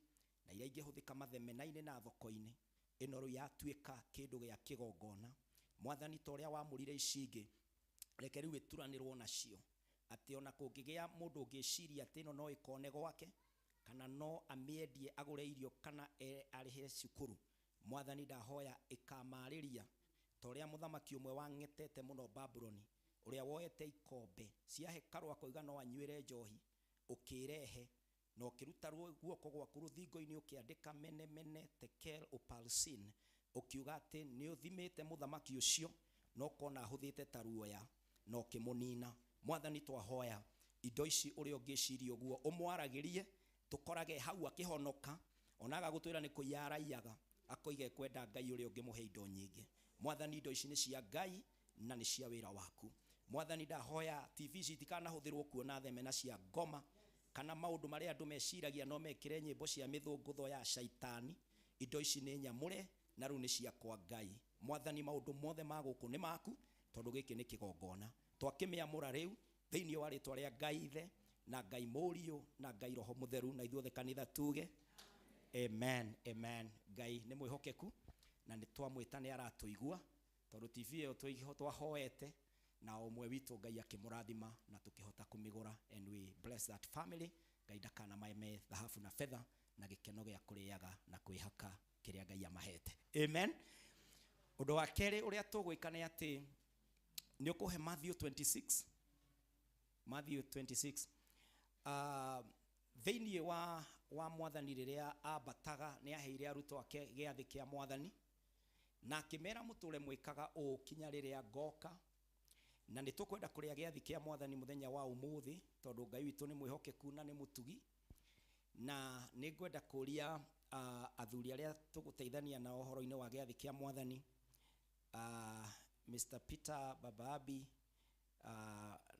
[SPEAKER 2] na iria ingĩhũthĩka mathemena-inĩ na thoko-inĩ. Ĩno rĩu yatuĩka kĩndũ gĩa kĩgongona. Mwathani, ta ũrĩa wamũrire ici ingĩ, reke rĩu ĩturanĩrwo nacio, atĩ ona kũngĩgĩa mũndũ ũngĩciria atĩ ĩno no ĩkone gwake, kana no amĩendie agũre irio, kana arĩhe cukuru, Mwathani ndahoya ĩkamarĩria ta ũrĩa mũthamaki ũmwe wang'etete mũno Babuloni, ũrĩa woete ikombe cia hekarũ akoiga no anyuĩre njohi, ũkĩrehe na ũkĩruta guoko gwaku rũthingo-inĩ, ũkĩandĩka mene mene tekel upalsin, ũkiuga atĩ nĩ ũthimĩte mũthamaki ũcio
[SPEAKER 4] Na ũkona ahũthĩte ta ruoya na ũkĩmũnina. Mwathani, twahoya indo ici ũrĩa ũngĩciria ũguo ũmwaragĩrie, tũkorage hau akĩhonoka, ona agagũtwĩra nĩ kũiya araiyaga, akoiga ekwenda Ngai ũrĩa ũngĩmũhe indo nyingĩ. Mwathani, indo ici nĩ cia Ngai na nĩ cia wĩra waku. Mwathani, ndahoya TV ici itikanahũthĩrwo kuona themena cia ngoma kana maũndũ marĩa andũ meciragia no mekĩre nyĩmbo cia mĩthũngũtho ya caitani. Indo ici nĩ nyamũre na rĩu nĩ ciakwa Ngai. Mwathani, maũndũ mothe ma gũkũ nĩ maku, tondũ gĩkĩ nĩ kĩgongona. Twakĩmĩamũra rĩu thĩinĩ wa rĩtwa rĩa Ngai Ithe na Ngai Mũriũ na Ngai Roho Mũtheru, na ithuothe kanitha tuge amen, amen. Ngai nĩ mwĩhokeku na nĩ twamwĩta nĩ aratũigua, tondũ TV ĩyo twahoete na ũmwe witũ Ngai akĩmũrathima na tũkĩhota kũmĩgũra, and we bless that family. Ngai ndakanamaeme thahabu na betha na gĩkeno gĩa kũrĩaga na kwĩhaka kĩrĩa Ngai amahete. Amen. Ũndũ wa kerĩ ũrĩa tũgwĩka nĩ atĩ nĩ ũkũhe Matthew 26, Matthew 26. Thĩinĩ wa Mwathani rĩrĩa ambataga nĩ aheire arutwo ake gĩathĩ kĩa Mwathani na akĩmera mũtũre mwĩkaga ũũ kinya rĩrĩa ngoka. Na nĩ tũkwenda kũrĩa gĩathĩ kĩa Mwathani mũthenya wa ũmũthĩ, tondũ Ngai witũ nĩ mwĩhokeku na nĩ mũtugi. Na nĩ ngwenda kũria athuri arĩa tũgũteithania nao ũhoro-inĩ wa gĩathĩ kĩa Mwathani, Mr. Peter Bababi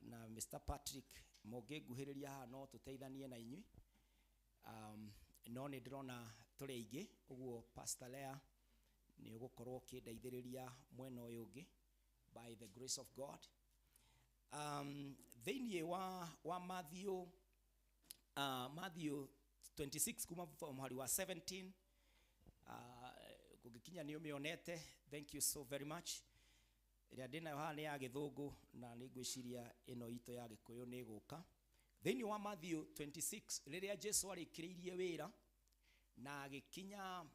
[SPEAKER 4] na Mr. Patrick, mũngĩnguhĩrĩria haha no tũteithanie na inyuĩ. No nĩ ndĩrona tũrĩ aingĩ, ũguo Pastor Lea nĩ ũgũkorwo ũkĩndeithĩrĩria mwena ũyũ ũngĩ by the grace of God. Thĩinĩ wa Matthew 26 kuma mũhari wa 17, kũngĩkinya nĩ ũmĩonete, thank you so very much. Ĩrĩa ndĩnayo haha nĩ ya gĩthũngũ na nĩ ngwĩciria ĩno itũ ya gĩkũyũ nĩ ĩgũka. Thĩinĩ wa Matthew 26, rĩrĩa Jesu arĩkĩrĩirie wĩra na agĩkinya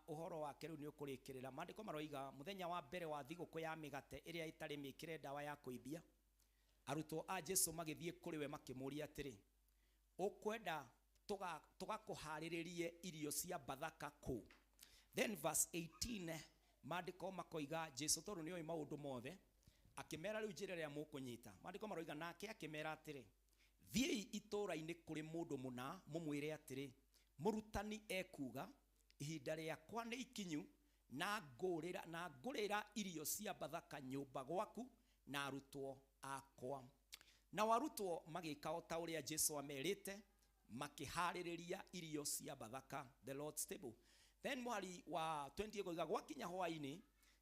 [SPEAKER 4] ũhoro wake rĩu nĩ ũkũrĩkĩrĩra, maandĩko maroiga mũthenya wa mbere wa thigũkũ ya mĩgate ĩrĩa ĩtarĩ mĩkĩre ndawa ya kũimbia, arutwo a Jesu magĩthiĩ kũrĩ we makĩmũũria atĩrĩ, ũkwenda tũgakũharĩrĩrie irio cia Bathaka kũ? Then verse 18, maandĩko makoiga Jesu tondũ nĩoĩ maũndũ mothe akĩmera rĩu njĩra ĩrĩa mũkũnyita. Maandĩko maroiga nake akĩmera atĩrĩ, thiĩi itũũra-inĩ kũrĩ mũndũ mũna mũmwĩre atĩrĩ, mũrutani ekuuga ihinda rĩakwa nĩ ikinyu na ngũrĩra irio cia Bathaka nyũmba gwaku na arutwo akwa. Nao arutwo magĩka o ta ũrĩa Jesu amerĩte, makĩharĩrĩria irio cia Bathaka, the Lord's table. Then mũhari wa 20 ĩkoiga gwakinya hwaĩ-inĩ,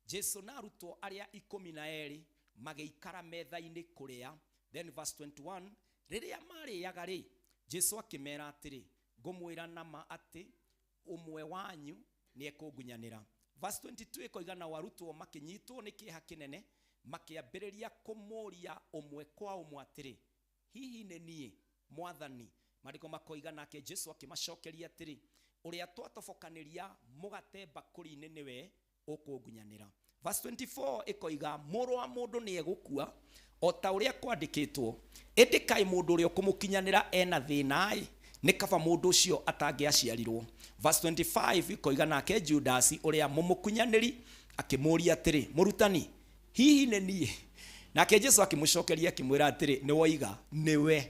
[SPEAKER 4] Jesu na arutwo arĩa 12 magĩikara metha-inĩ kũrĩa. Then verse 21, rĩrĩa marĩaga rĩ, Jesu akĩmera atĩrĩ, ngũmwĩra na ma atĩ ũmwe wanyu nĩ ekũngunyanĩra. Verse 22 ĩkoiga nao arutwo makĩnyitwo nĩ kĩeha kĩnene, makĩambĩrĩria kũmũũria ũmwe kwa ũmwe atĩrĩ, hihi nĩ niĩ Mwathani? Maandĩko makoiga nake Jesu akĩmacokeria atĩrĩ, ũrĩa twatobokanĩria mũgate mbakũri-inĩ nĩwe ũkũngunyanĩra. Verse 24 ĩkoiga mũrũ wa mũndũ nĩ egũkua o ta ũrĩa kwandĩkĩtwo, ĩndĩ kaĩ mũndũ ũrĩa ũkũmũkinyanĩra ena thĩna-ĩ, nĩ kaba mũndũ ũcio atangĩaciarirwo. Verse 25 ĩkoiga nake Judasi ũrĩa mũmũkunyanĩri akĩmũũria atĩrĩ, mũrutani, hihi nĩ niĩ? Nake Jesu akĩmũcokeria akĩmwĩra atĩrĩ, nĩ woiga nĩwe.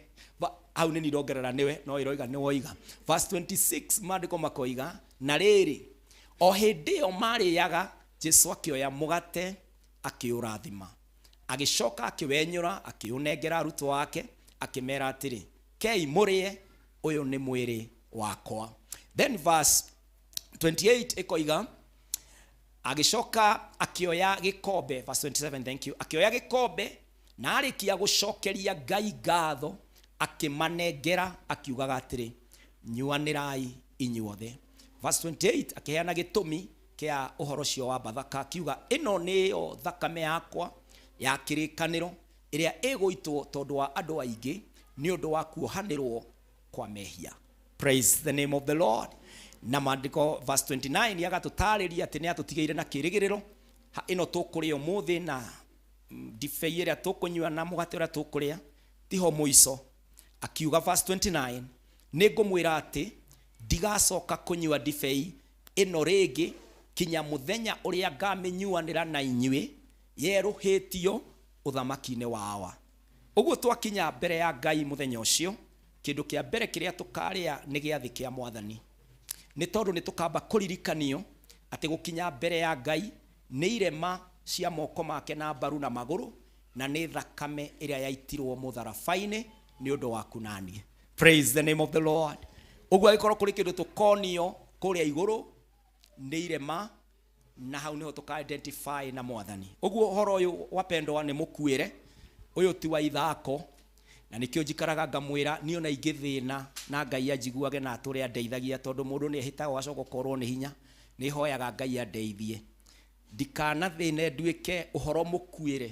[SPEAKER 4] Hau nĩ nirongerera nĩwe, no ĩroiga nĩ woiga. Verse 26 maandĩko makoiga na rĩrĩ, o hĩndĩ ĩyo marĩaga, Jesu akĩoya mũgate akĩũrathima, agĩcoka akĩwenyũra akĩũnengera arutwo ake, akĩmera atĩrĩ, kei mũrĩe, ũyũ nĩ mwĩrĩ wakwa. Then verse 28 ĩkoiga agĩcoka akĩoya gĩkombe, verse 27, thank you, akĩoya gĩkombe na arĩkia gũcokeria Ngai ngatho akĩmanengera akiugaga atĩrĩ, nyuanĩrai inyuothe. Verse 28 akĩheana gĩtũmi kĩa ũhoro ũcio wa Bathaka akiuga ĩno nĩyo thakame yakwa ya kĩrĩkanĩro ĩrĩa ĩgũitwo tondũ wa andũ aingĩ nĩ ũndũ wa kuohanĩrwo kwa mehia. Praise the name of the Lord. Na maandĩko verse 29 agatũtarĩria atĩ nĩ atũtigĩire na kĩrĩgĩrĩro ĩno tũkũrĩa ũmũthĩ na ndibei ĩrĩa tũkũnyua na mũgate ũrĩa tũkũrĩa tiho mũico. Akiuga verse 29, nĩ ngũmwĩra atĩ ndigacoka kũnyua ndibei ĩno rĩngĩ kinya mũthenya ũrĩa ngamĩnyuanĩra na inyuĩ Yerũhĩtio ũthamaki-inĩ wa Awa. Ũguo twakinya mbere ya Ngai mũthenya ũcio, kĩndũ kĩa mbere kĩrĩa tũkarĩa nĩ gĩathĩ kĩa Mwathani. Nĩ tondũ nĩ tũkamba kũririkanio atĩ gũkinya mbere ya Ngai nĩ irema cia moko make na mbaru na magũrũ, na nĩ thakame ĩrĩa yaitirwo mũtharaba-inĩ nĩ ũndũ waku na niĩ. Praise the name of the Lord. Ũguo angĩkorwo kũrĩ kĩndũ tũkonio kũrĩa igũrũ nĩ irema, na hau niho tũka identify na Mwathani. Ũguo ũhoro ũyũ wapendwa nĩ mũkuĩre, ũyũ ti wa ithako, na nĩkĩo njikaraga ngamwĩra niĩ ona ingĩthĩna na Ngai anjiguage na atũre andeithagia, tondũ mũndũ nĩ ehĩtaga ũgacoka ũkorwo nĩ hinya. Nĩ hoyaga Ngai andeithie ndikanathĩne nduĩke ũhoro mũkuĩre,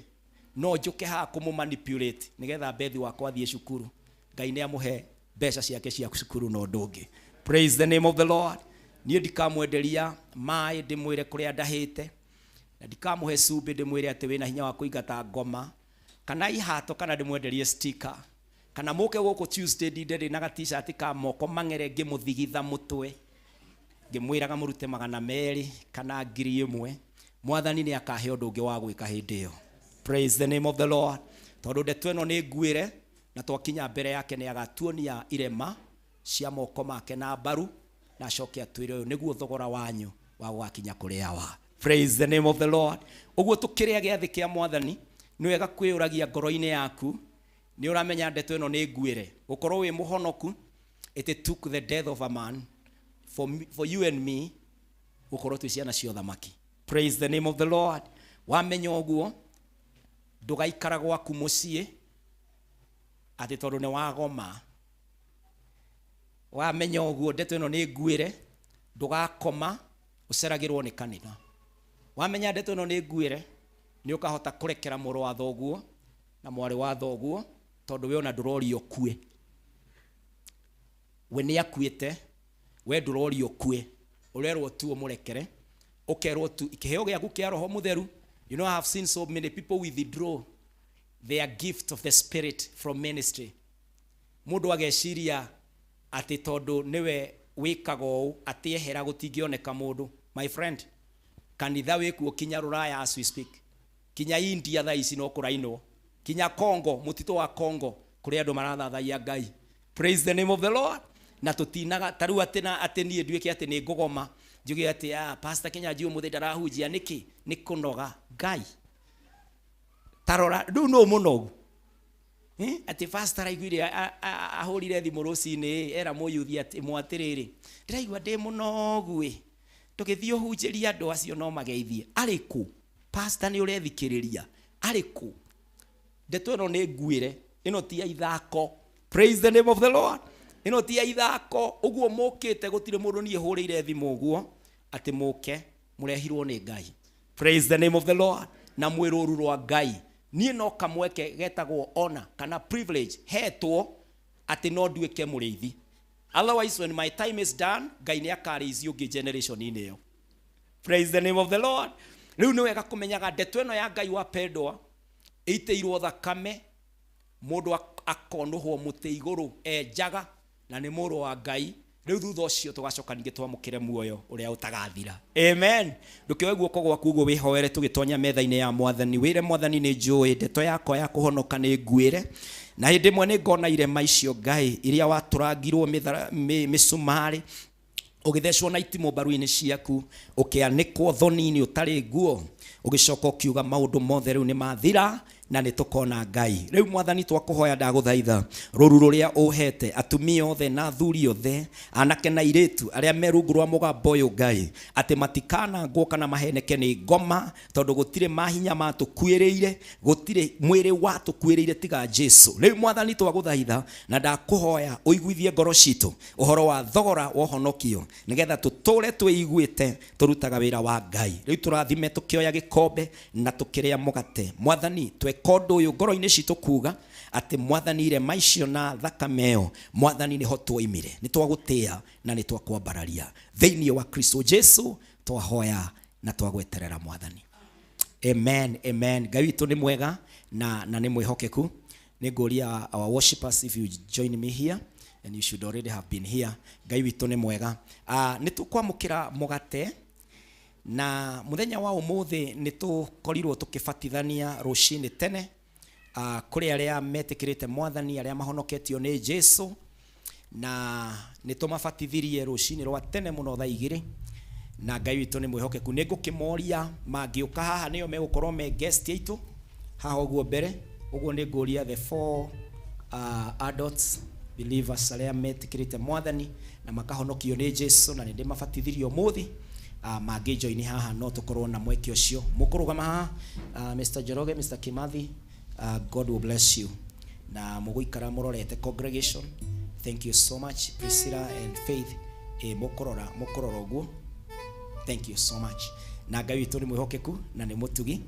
[SPEAKER 4] no njũke haha kũmũ manipulate nĩgetha Bethi wakwa athiĩ cukuru. Ngai nĩ amũhe mbeca ciake cia cukuru na ũndũ ũngĩ. Praise the name of the Lord. Niĩ ndikamwenderia maĩ ndĩmwĩre kũrĩa ndahĩte, na ndikamũhe cumbĩ ndĩmwĩre atĩ wĩna hinya wa kũingata ngoma kana ihato, kana ndĩmwenderie sticker, kana mũke gũkũ Tuesday ndinde ndĩ na ga t-shirt ka moko mang'ere ngĩmũthigitha mũtwe ngĩmwĩraga mũrute 200 kana 1000. Mwathani nĩ akahe ũndũ ũngĩ wa gwĩka hĩndĩ ĩyo. Praise the name of the Lord. Tondũ ndeto ĩno nĩ nguĩre, na twakinya mbere yake nĩ agatuonia irema cia moko make na mbaru, na acoke atwĩre ũyũ nĩguo thogora wanyu wa gũgakinya kũrĩ Awa. Praise the name of the Lord. Ũguo tũkĩrĩa gĩathĩ kĩa Mwathani, nĩ wega kwĩyũragia ngoro-inĩ yaku, nĩ ũramenya ndeto ĩno nĩ nguĩre. Gũkorwo wĩ mũhonoku, it took the death of a man for me, for you and me gũkorwo twĩ ciana cia ũthamaki. Praise the name of the Lord. Wamenya ũguo, ndũgaikara gwaku mũciĩ atĩ tondũ nĩ wagoma. Wamenya ũguo ndeto ĩno nĩ nguĩre, ndũgakoma ũceragĩrwo nĩ kanitha. Wamenya ndeto ĩno nĩ nguĩre, nĩ ũkahota kũrekera mũrũ wa thoguo na mwarĩ wa thoguo, tondũ we ona ndũrorio ũkue. We nĩ akuĩte, we ndũrorio ũkue, ũrerwo tu ũmũrekere, ũkerwo tu kĩheo gĩaku kĩa Roho Mũtheru. You know, I have seen so many people withdraw their gift of the Spirit from ministry. Mũndũ ageciria atĩ tondũ nĩwe wĩkaga ũũ atĩ ehera gũtingĩoneka mũndũ. My friend, kanitha wĩkuo kinya Rũraya as we speak, kinya India thaa ici no kũrainwo, kinya Congo, mũtitũ wa Congo kũrĩa andũ marathathaiya Ngai. Praise the name of the Lord. Na tũtinaga ta rĩu atĩ na atĩ niĩ nduĩke atĩ nĩ ngũgoma njuge atĩ Pastor Kĩnyanjui ũmũthĩ ndarahunjia nĩkĩ? Nĩ kũnoga. Ngai tarora rĩu nũ mũnogu? Atĩ pastor araiguire ahũrire thimũ rũcinĩ, era mũyuthi atĩ mwatĩrĩrĩ, ndĩraigua ndĩ mũnogu ĩ, tũgĩthiĩ ũhunjĩrie andũ acio no mageithie. Arĩ kũ? Pastor nĩ ũrethikĩrĩria? Arĩ kũ? Ndeto ĩno nĩ nguĩre, ĩno ti ya ithako. Praise the name of the Lord. Ĩno ti ya ithako. Ũguo mũkĩte gũtirĩ mũndũ niĩ hũrĩire thimũ ũguo atĩ mũke, mũrehirwo nĩ Ngai. Praise the name of the Lord. Na mwĩ rũru rwa Ngai. Niĩ no kamweke getagwo honor kana privilege hetwo atĩ no nduĩke mũrĩithi. Otherwise when my time is done, Ngai nĩ akarĩithia ũngĩ generation-inĩ ĩyo. Praise the name of the Lord. Rĩu nĩ wega kũmenyaga ndeto ĩno ya Ngai wapendwa ĩitĩirwo thakame, mũndũ akonũhwo mũtĩ igũrũ enjaga, na nĩ mũrũ wa Ngai. Rĩu thutha ũcio tũgacoka ningĩ twamũkĩre muoyo ũrĩa ũtagathira. Amen. Ndũkĩoe guoko gwaku ũguo wĩhoere tũgĩtonya metha-inĩ ya Mwathani. Wĩre Mwathani, nĩ njũĩ ndeto yakwa ya kũhonoka nĩ nguĩre, na hĩndĩ ĩmwe nĩ ngona irema icio Ngai iria watũrangirwo mĩcumarĩ, ũgĩthecwo na itimũ mbaru-inĩ ciaku, ũkĩanĩkwo thoni-inĩ ũtarĩ nguo, ũgĩcoka ũkiuga maũndũ mothe rĩu nĩ mathira na nĩ tũkona Ngai. Rĩu Mwathani twakũhoya ndagũthaitha rũru rũrĩa ũhete atumia othe na athuri othe, anake na airĩtu arĩa me rungu rwa mũgambo ũyũ Ngai, atĩ matikanangwo kana maheneke nĩ ngoma, tondũ gũtirĩ mahinya matũkuĩrĩire, gũtirĩ mwĩrĩ watũkuĩrĩire tiga Jesu. Rĩu Mwathani twagũthaitha na ndakũhoya ũiguithie ngoro citũ ũhoro wa thogora wa ũhonokio, nĩgetha tũtũre twĩiguĩte tũrutaga wĩra wa Ngai. Rĩu tũrathime tũkĩoya gĩkombe na tũkĩrĩa mũgate. Mwathani, tweka ũndũ ũyũ ngoro-inĩ citũ kuga atĩ Mwathani irema icio na thakame ĩyo, Mwathani nĩho twoimire. Nĩ twagũtĩa na nĩ twakwambararia. Thĩinĩ wa Kristo Jesu twahoya na twagweterera Mwathani. Amen, amen. Ngai witũ nĩ mwega na nĩ mwĩhokeku. Nĩ ngũria our worshipers if you join me here, and you should already have been here. Ngai witũ nĩ mwega. Nĩ tũkwamũkĩra mũgate. Na muthenya wa umuthi nĩ tũkorirwo tũkĩbatithania rũcinĩ tene, kũrĩ arĩa metĩkĩrĩte mwathani, arĩa mahonoketio nĩ Jesu, na nĩ tũmabatithirie rũcinĩ rwa tene mũno thaa igĩrĩ, na Ngai witũ nĩ mwĩhokeku. Nĩ ngũkĩmoria mangĩũka haha nĩo megũkorwo me guest aitũ haha ũguo mbere, ũguo nĩ ngũria the four adults believers arĩa metĩkĩrĩte mwathani na makahonokio nĩ Jesu, na nĩ ndĩmabatithirie ũmũthĩ, mangĩjoini haha no tũkorwo na mweke ũcio. Mũkũrũgama haha, Mr. Njoroge, Mr. Kimathi, God will bless you. Na mũgũikara mũrorete congregation. Thank you so much Priscilla and Faith. Mũkũrora mũkũrora ũguo. Thank you so much. Na Ngai witũ nĩ mwĩhokeku na nĩ mũtugi.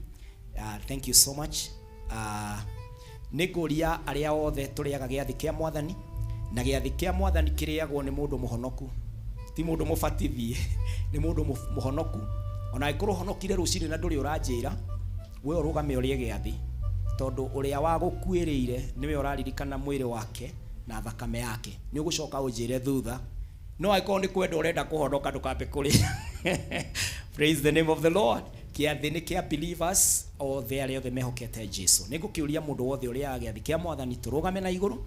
[SPEAKER 4] Thank you so much. Nĩ ngũria arĩa othe tũrĩaga gĩathĩ kĩa mwathani, na gĩathĩ kĩa mwathani kĩrĩagwo nĩ mũndũ mũhonoku, ti mũndũ mũbatithie, nĩ mũndũ mũhonoku. Ona angĩkorwo ũhonokire rũcinĩ na ndũrĩ ũranjĩra, we ũrũgame ũrĩe gĩathĩ, tondũ ũrĩa wagũkuĩrĩire nĩwe ũraririkana mwĩrĩ wake na thakame yake. Nĩ ũgũcoka ũnjĩre thutha, no angĩkorwo nĩ kwenda ũrenda kũhonoka ndũkambe kũrĩa. Praise the name of the Lord. Kĩathĩ nĩ kĩa believers othe arĩa othe mehokete Jesu. Nĩ ngũkĩũria mũndũ wothe ũrĩaga gĩathĩ kĩa mwathani tũrũgame na igũrũ,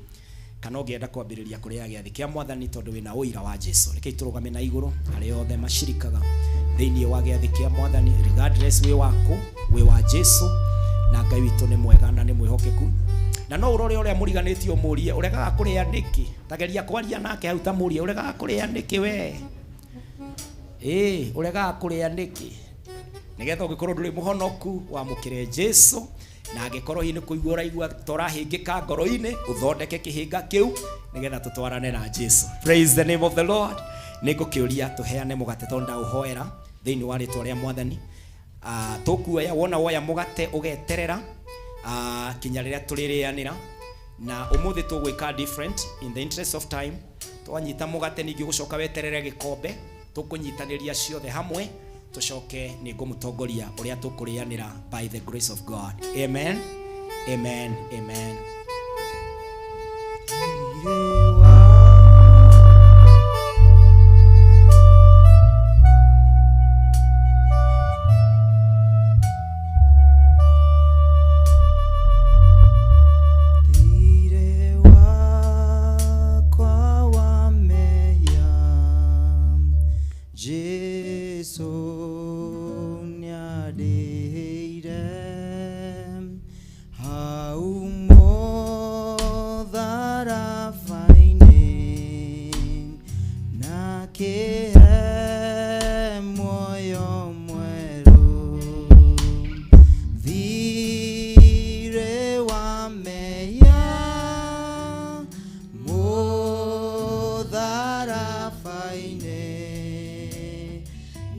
[SPEAKER 4] kana ũngĩenda kwambĩrĩria kũrĩaga gĩathĩ kĩa mwathani tondũ wĩna ũira wa Jesu. Rekei tũrũgame na igũrũ arĩa othe macirikaga thĩinĩ wa gĩathĩ kĩa mwathani, regardless wĩ waku, wĩ wa Jesu, na Ngai witũ nĩ mwega na nĩ mwĩhokeku. Na no ũrore ũrĩa mũriganĩtie ũmũrie ũregaga kũrĩa nĩkĩ, tageria kwaria nake hau tamũrie ũregaga kũrĩa nĩkĩ we, ũregaga kũrĩa nĩkĩ, nĩgetha ũngĩkorwo ndũrĩ mũhonoku wamũkĩre Jesu, na angĩkorwo hihi nĩ kũigua ũraigua ta ũrahĩngĩka ngoro-inĩ, ũthondeke kĩhĩnga kĩu nĩgetha tũtwarane na Jesu. Praise the name of the Lord. Nĩ ngũkĩũria tũheane mũgate tondũ ndaũhoera thĩinĩ wa rĩtwa rĩa mwathani. Tũkuoya wona woya mũgate ũgeterera kinya rĩrĩa tũrĩrĩanĩra, na ũmũthĩ tũgwĩka different in the interest of time. Twanyita mũgate ningĩ ũgũcoka weterere gĩkombe, tũkũnyitanĩria ciothe hamwe, tũcoke nĩ ngũmũtongoria ũrĩa tũkũrĩanĩra by the grace of God. Amen, amen, amen.
[SPEAKER 2] Thirĩ wakwa wa mehia, Jesu nĩandĩhĩire, hau mũtharaba-inĩ, na akĩhe muoyo mwerũ. Thirĩ wa mehia, mũtharaba-inĩ,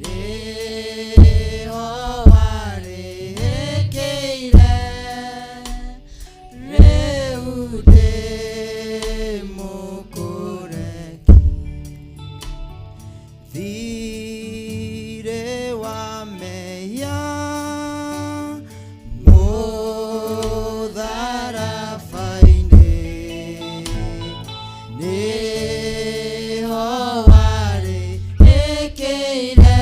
[SPEAKER 2] nĩho warĩhĩkĩire, rĩu ndĩ mũkũreki. Thirĩ wa mehia, mũtharaba-inĩ, nĩho warĩhĩkĩire,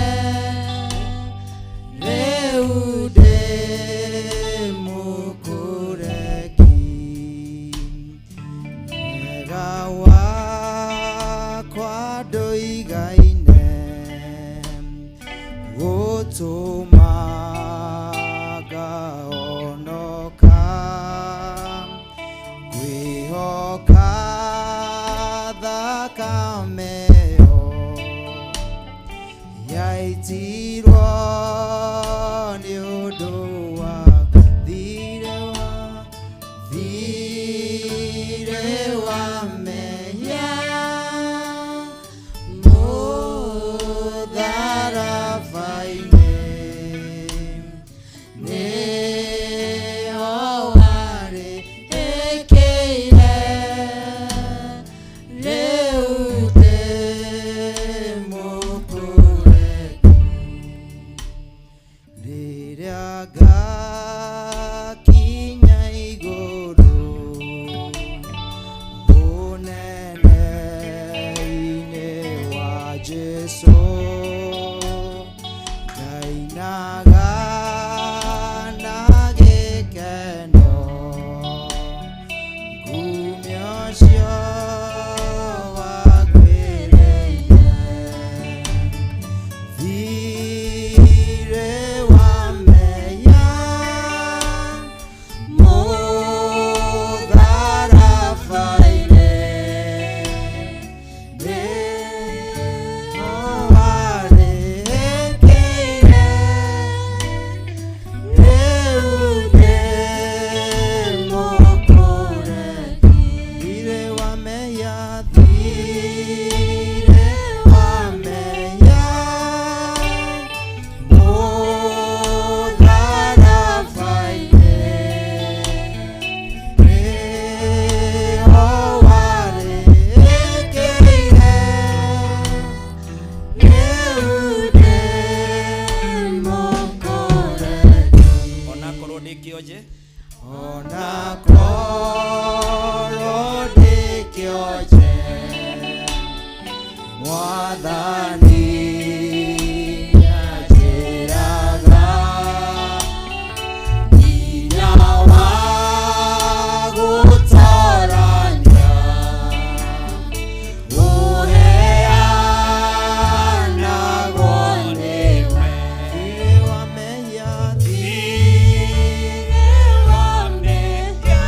[SPEAKER 2] rĩu ndĩ mũkũreki. Wega wakwa ndũigaine, gũtũma ngahonoka, ngwĩhoka thakame ĩyo yaitirwo nĩ ũndũ wakwa. Thirĩ wa mehia, mũtharaba-inĩ, nĩho warĩhĩkĩire, rĩu ndĩ mũkũreki.
[SPEAKER 3] Mwathani nĩanjĩraga hinya wa gũtorania ũheanagwo nĩwe. Thirĩ wa mehia, thirĩ wa mehia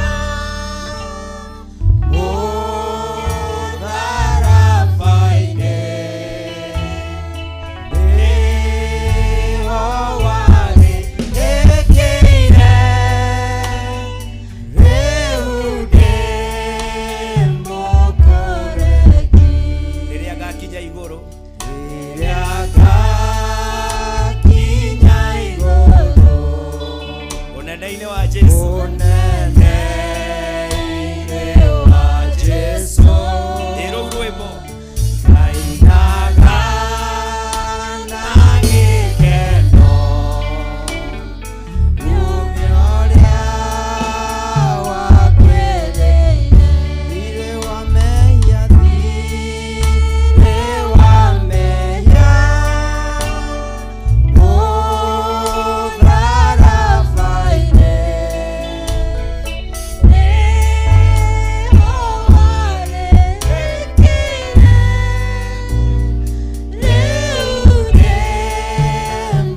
[SPEAKER 3] mũtharaba-inĩ nĩho warĩkĩire, rĩu ndĩ mũkũrĩki.
[SPEAKER 4] Rĩrĩa ngakinya igũrũ,
[SPEAKER 3] Rĩrĩa ngakinya igũrũ,
[SPEAKER 4] ũnene-inĩ wa Jesu,
[SPEAKER 3] ũnene-inĩ wa Jesũ,
[SPEAKER 4] ĩ rũu rwĩmbo
[SPEAKER 3] ngainaga na gĩkeno, uuge ũrĩa wakwĩrĩire. Thirĩ wa mehia, thirĩ wa mehia, mũtharaba-inĩ nĩho warĩkĩire, rĩu ndĩ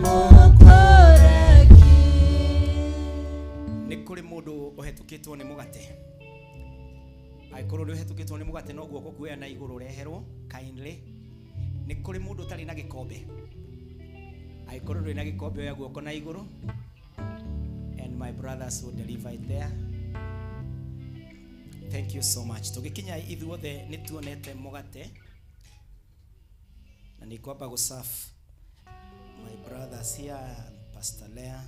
[SPEAKER 3] mũkũrĩki.
[SPEAKER 4] Nĩ kũrĩ mũndũ ũhetũkĩtwo nĩ mũgate? Angĩkorwo nĩ ũhetũkĩtwo nĩ mũgate, no guoko kuoya na igũrũ ũreherwo kindly. Nĩ kũrĩ mũndũ ũtarĩ na gĩkombe? Angĩkorwo ndũrĩ na gĩkombe, oya guoko na igũrũ and my brothers will deliver it there. Thank you so much. Tũgĩkinya ithuothe nĩ tuonete mũgate na nĩ kwamba gũserve my brothers here and Pastor Lea.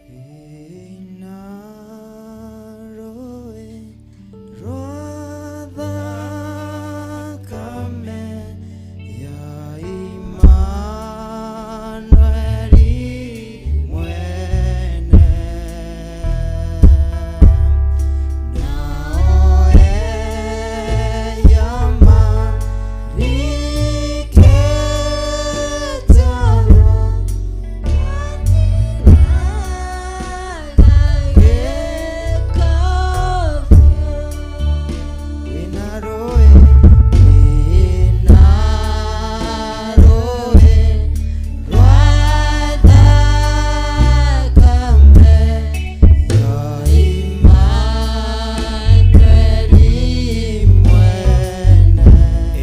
[SPEAKER 2] Ina rũĩ rwa thakame ya Imanueli mwene, nao ehia marikĩte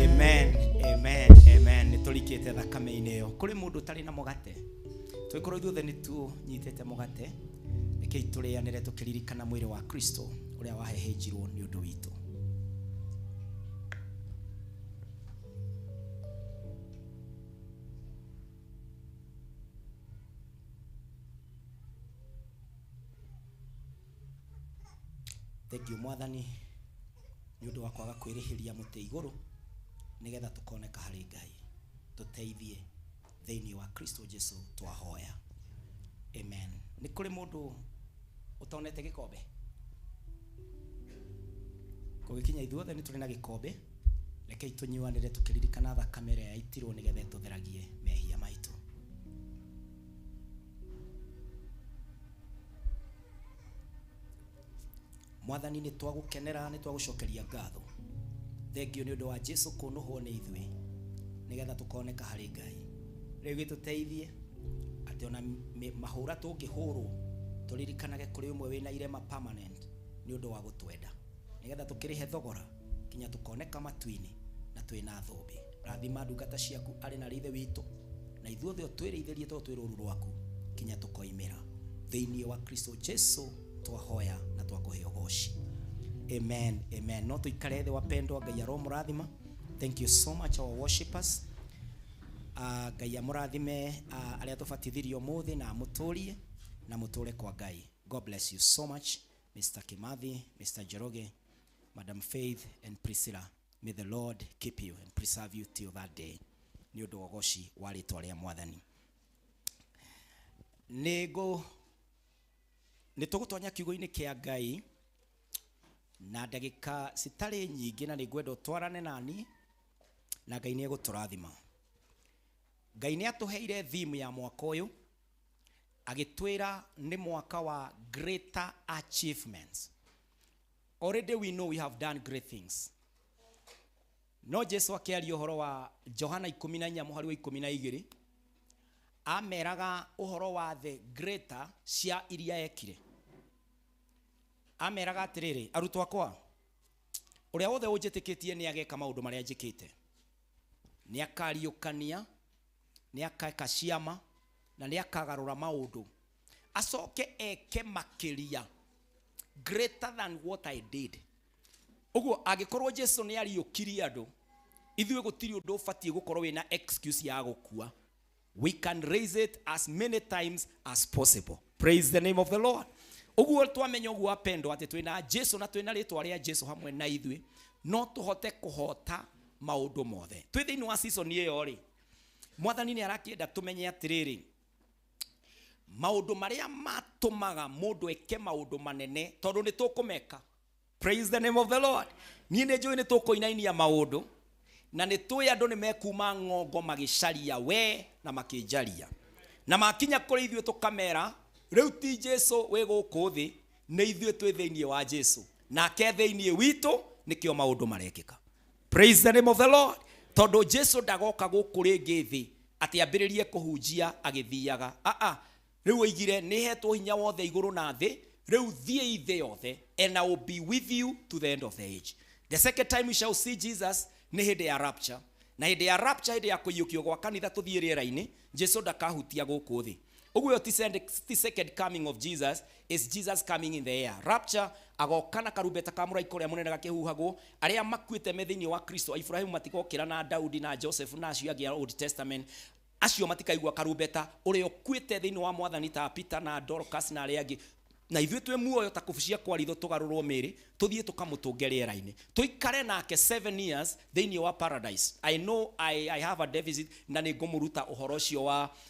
[SPEAKER 4] Amen, amen, amen. Nĩ tũrikĩte thakame-inĩ ĩyo. Kũrĩ mũndũ ũtarĩ na mũgate? Tũgĩkorwo ithuothe nĩ tũnyitĩte mũgate, rekei tũrĩanĩre tũkĩririkana mwĩrĩ wa Kristo ũrĩa wahehenjirwo nĩ ũndũ witũ. Thengiũ Mwathani nĩ ũndũ wa kwaga kwĩrĩhĩria mũtĩ igũrũ nĩgetha tũkoneka harĩ Ngai. Tũteithie thĩinĩ wa Kristo Jesu twahoya, amen. Nĩ kũrĩ mũndũ ũtonete gĩkombe? Kũgĩkinya ithuothe nĩ tũrĩ na gĩkombe, rekei tũnyuanĩre tũkĩririkana thakame ĩrĩa yaitirwo nĩgetha ĩtũtheragie mehia maitũ. Mwathani, nĩ twagũkenera, nĩ twagũcokeria ngatho. Thengio nĩ ũndũ wa Jesu kũnũhwo nĩ ithuĩ nĩgetha tũkoneka harĩ Ngai. Rĩu gĩtũteithie atĩ ona mahũra tũngĩhũrwo tũririkanage kũrĩ ũmwe wĩna irema permanent nĩ ũndũ wa gũtwenda, nĩgetha tũkĩrĩhe thogora kinya tũkoneka matu-inĩ na twĩna thũmbĩ. Rathima ndungata ciaku arĩ na rithe witũ na ithuothe ũtwĩrĩithĩrie tondũ twĩ rũru rwaku kinya tũkoimĩra. Thĩinĩ wa Kristo Jesu twahoya na twakũhe ũgoci, amen, amen. No tũikare thĩ wapendwa. Ngai aromũrathima. Thank you so much, our worshipers. Ngai amũrathime arĩa tũbatithirio ũmũthĩ na amũtũrie na mũtũre kwa Ngai. God bless you so much, Mr. Kimathi, Mr. Njoroge, Madam Faith and Priscilla. May the Lord keep you and preserve you till that day, nĩ ũndũ wa ũgoci wa rĩtwa rĩa Mwathani. Nĩ tũgũtonya kiugo-inĩ kĩa Ngai. Na ndagĩka citarĩ nyingĩ, na nĩ ngwenda ũtwarane nani, na Ngai nĩ egũtũrathima. Ngai nĩ atũheire theme ya mwaka ũyũ, agĩtwĩra nĩ mwaka wa greater achievements. Already we know we have done great things. No Jesu akĩaria ũhoro wa Johana 14 mũhari wa 12, ameraga ũhoro wa the greater cia iria ekire. Ameraga atĩrĩrĩ, arutwo akwa, ũrĩa wothe ũnjĩtĩkĩtie nĩ ageka maũndũ marĩa njĩkĩte, nĩ akariũkania, nĩ akeka ciama, na nĩ akagarũra maũndũ, acoke eke makĩria, greater than what I did. Ũguo angĩkorwo Jesu nĩ ariũkirie andũ, ithuĩ gũtirĩ ũndũ ũbatiĩ gũkorwo wĩna excuse ya gũkua. We can raise it as many times as possible. Praise the name of the Lord. Ũguo twamenya ũguo, apendwa, atĩ twĩna Jesu na twĩna rĩtwa rĩa Jesu hamwe na ithuĩ, no tũhote kũhota maũndũ mothe. Twĩ thĩinĩ wa season ĩyo rĩ, Mwathani nĩ arakĩenda tũmenye atĩrĩrĩ, maũndũ marĩa matũmaga mũndũ eke maũndũ manene, tondũ nĩ tũkũmeka. Praise the name of the Lord. Niĩ nĩ njũĩ nĩ tũkũinainia maũndũ, na nĩ tũĩ andũ nĩ mekuma ng'ongo magĩcaria we na makĩnjaria, na makinya kũrĩ ithuĩ tũkamera rĩu ti Jesu wĩ gũkũ thĩ, nĩ ithuĩ twĩ thĩinĩ wa Jesu, nake thĩinĩ witũ nĩkĩo maũndũ marekĩka. Praise the name of the Lord. Tondũ Jesu ndagoka gũkũ rĩngĩ thĩ atĩ ambĩrĩrie kũhunjia agĩthiaga. Aa, rĩu oigire nĩ hetwo hinya wothe igũrũ na thĩ, rĩu thiĩi thĩ yothe, and I will be with you to the end of the age. The second time we shall see Jesus nĩ hĩndĩ ya rapture, na hĩndĩ ya rapture, hĩndĩ ya kũiyũkio gwa kanitha tũthiĩ rĩera-inĩ, Jesu ndakahutia gũkũ thĩ. Ũguo ti second coming of Jesus, is Jesus coming in the air. Rapture, agoka na karumbeta ka mũraika ũrĩa mũnene gakĩhuhagwo, arĩa makuĩte me thĩinĩ wa Kristo, Ibrahimu matigokĩra, na Daudi na Joseph na acio angĩ a Old Testament, acio matikaigua karumbeta. Ũrĩa ũkuĩte thĩinĩ wa Mwathani ta Peter na Dorcas na arĩa angĩ, na ithuĩ twĩ muoyo ta kũbucia kwa ritho, tũgarũrwo mĩĩrĩ, tũthiĩ tũkamũtũnge rĩera-inĩ, tũikare nake 7 years thĩinĩ wa paradise. I know I have a deficit, na nĩ ngũmũruta ũhoro ũcio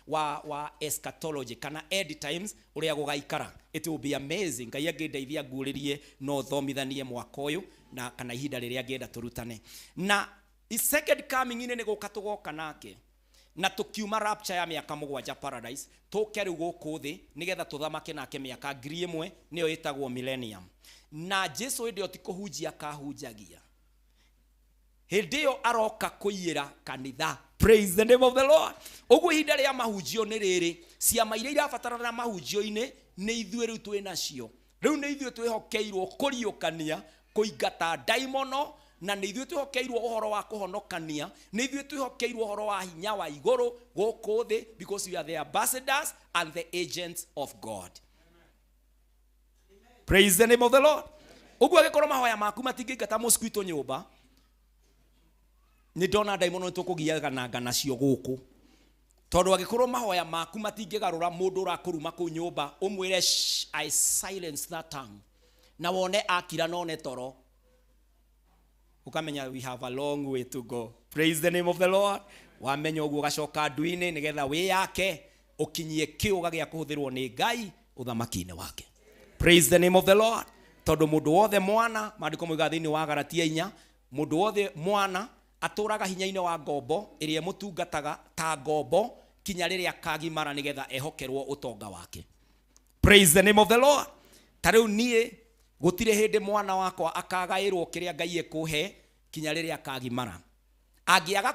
[SPEAKER 4] wa eschatology kana end times, ũrĩa gũgaikara. It will be amazing. Ngai angĩndeithia nguũrĩrie, no thomithanie mwaka ũyũ na kana ihinda rĩrĩa angĩenda tũrutane. Na second coming-inĩ nĩ gũka tũgoka nake, na tukiuma rapture ya mĩaka 7 paradise, tũke rĩu gũkũ thĩ nĩgetha tũthamake nake mĩaka 1000, nĩyo ĩtagwo millennium. Na Jesu hĩndĩ ĩyo ti kũhunjia kahunjagia, hĩndĩ ĩyo aroka kũiyĩra kanitha. Praise the name of the Lord. Ũguo ihinda rĩa mahunjio nĩ rĩrĩ, ciama iria irabatarana mahunjio-inĩ nĩ ithuĩ rĩu twĩ nacio. Rĩu nĩ ithuĩ twĩhokeirwo kũriũkania, kũingata ndaimono, na nĩ ithuĩ twĩhokeirwo ũhoro wa kũhonokania, nĩ ithuĩ twĩhokeirwo ũhoro wa hinya wa igũrũ gũkũ thĩ, because we are the ambassadors and the agents of God. Praise the name of the Lord. Ũguo angĩkorwo mahoya maku matingĩingata mosquito nyũmba, nĩ ndona ndaimono nĩ tũkũgiagananga nacio gũkũ, tondũ angĩkorwo mahoya maku matingĩgarũra mũndũ ũrakũruma kũu nyũmba, ũmwĩre, "Shh, I silence that tongue," na wone akira none toro, ũkamenya we have a long way to go. Praise the name of the Lord. Wamenya ũguo, ũgacoka nduinĩ nĩgetha wĩyake ũkinyie kĩũga gĩa kũhũthĩrwo nĩ Ngai ũthamaki-inĩ wake. Praise the name of the Lord. Tondũ mũndũ wothe mwana, maandĩko moigaga thĩinĩ wa Galatia 4, mũndũ wothe mwana atũraga hinya-inĩ wa ngombo ĩrĩa ĩmũtungataga ta ngombo kinya rĩrĩa akagimara nĩgetha ehokerwo ũtonga wake. Praise the name of the Lord. Ta rĩu niĩ gũtirĩ hĩndĩ mwana wakwa akagaĩrwo kĩrĩa Ngai ekũhe kinya rĩrĩa akagimara, angĩaga.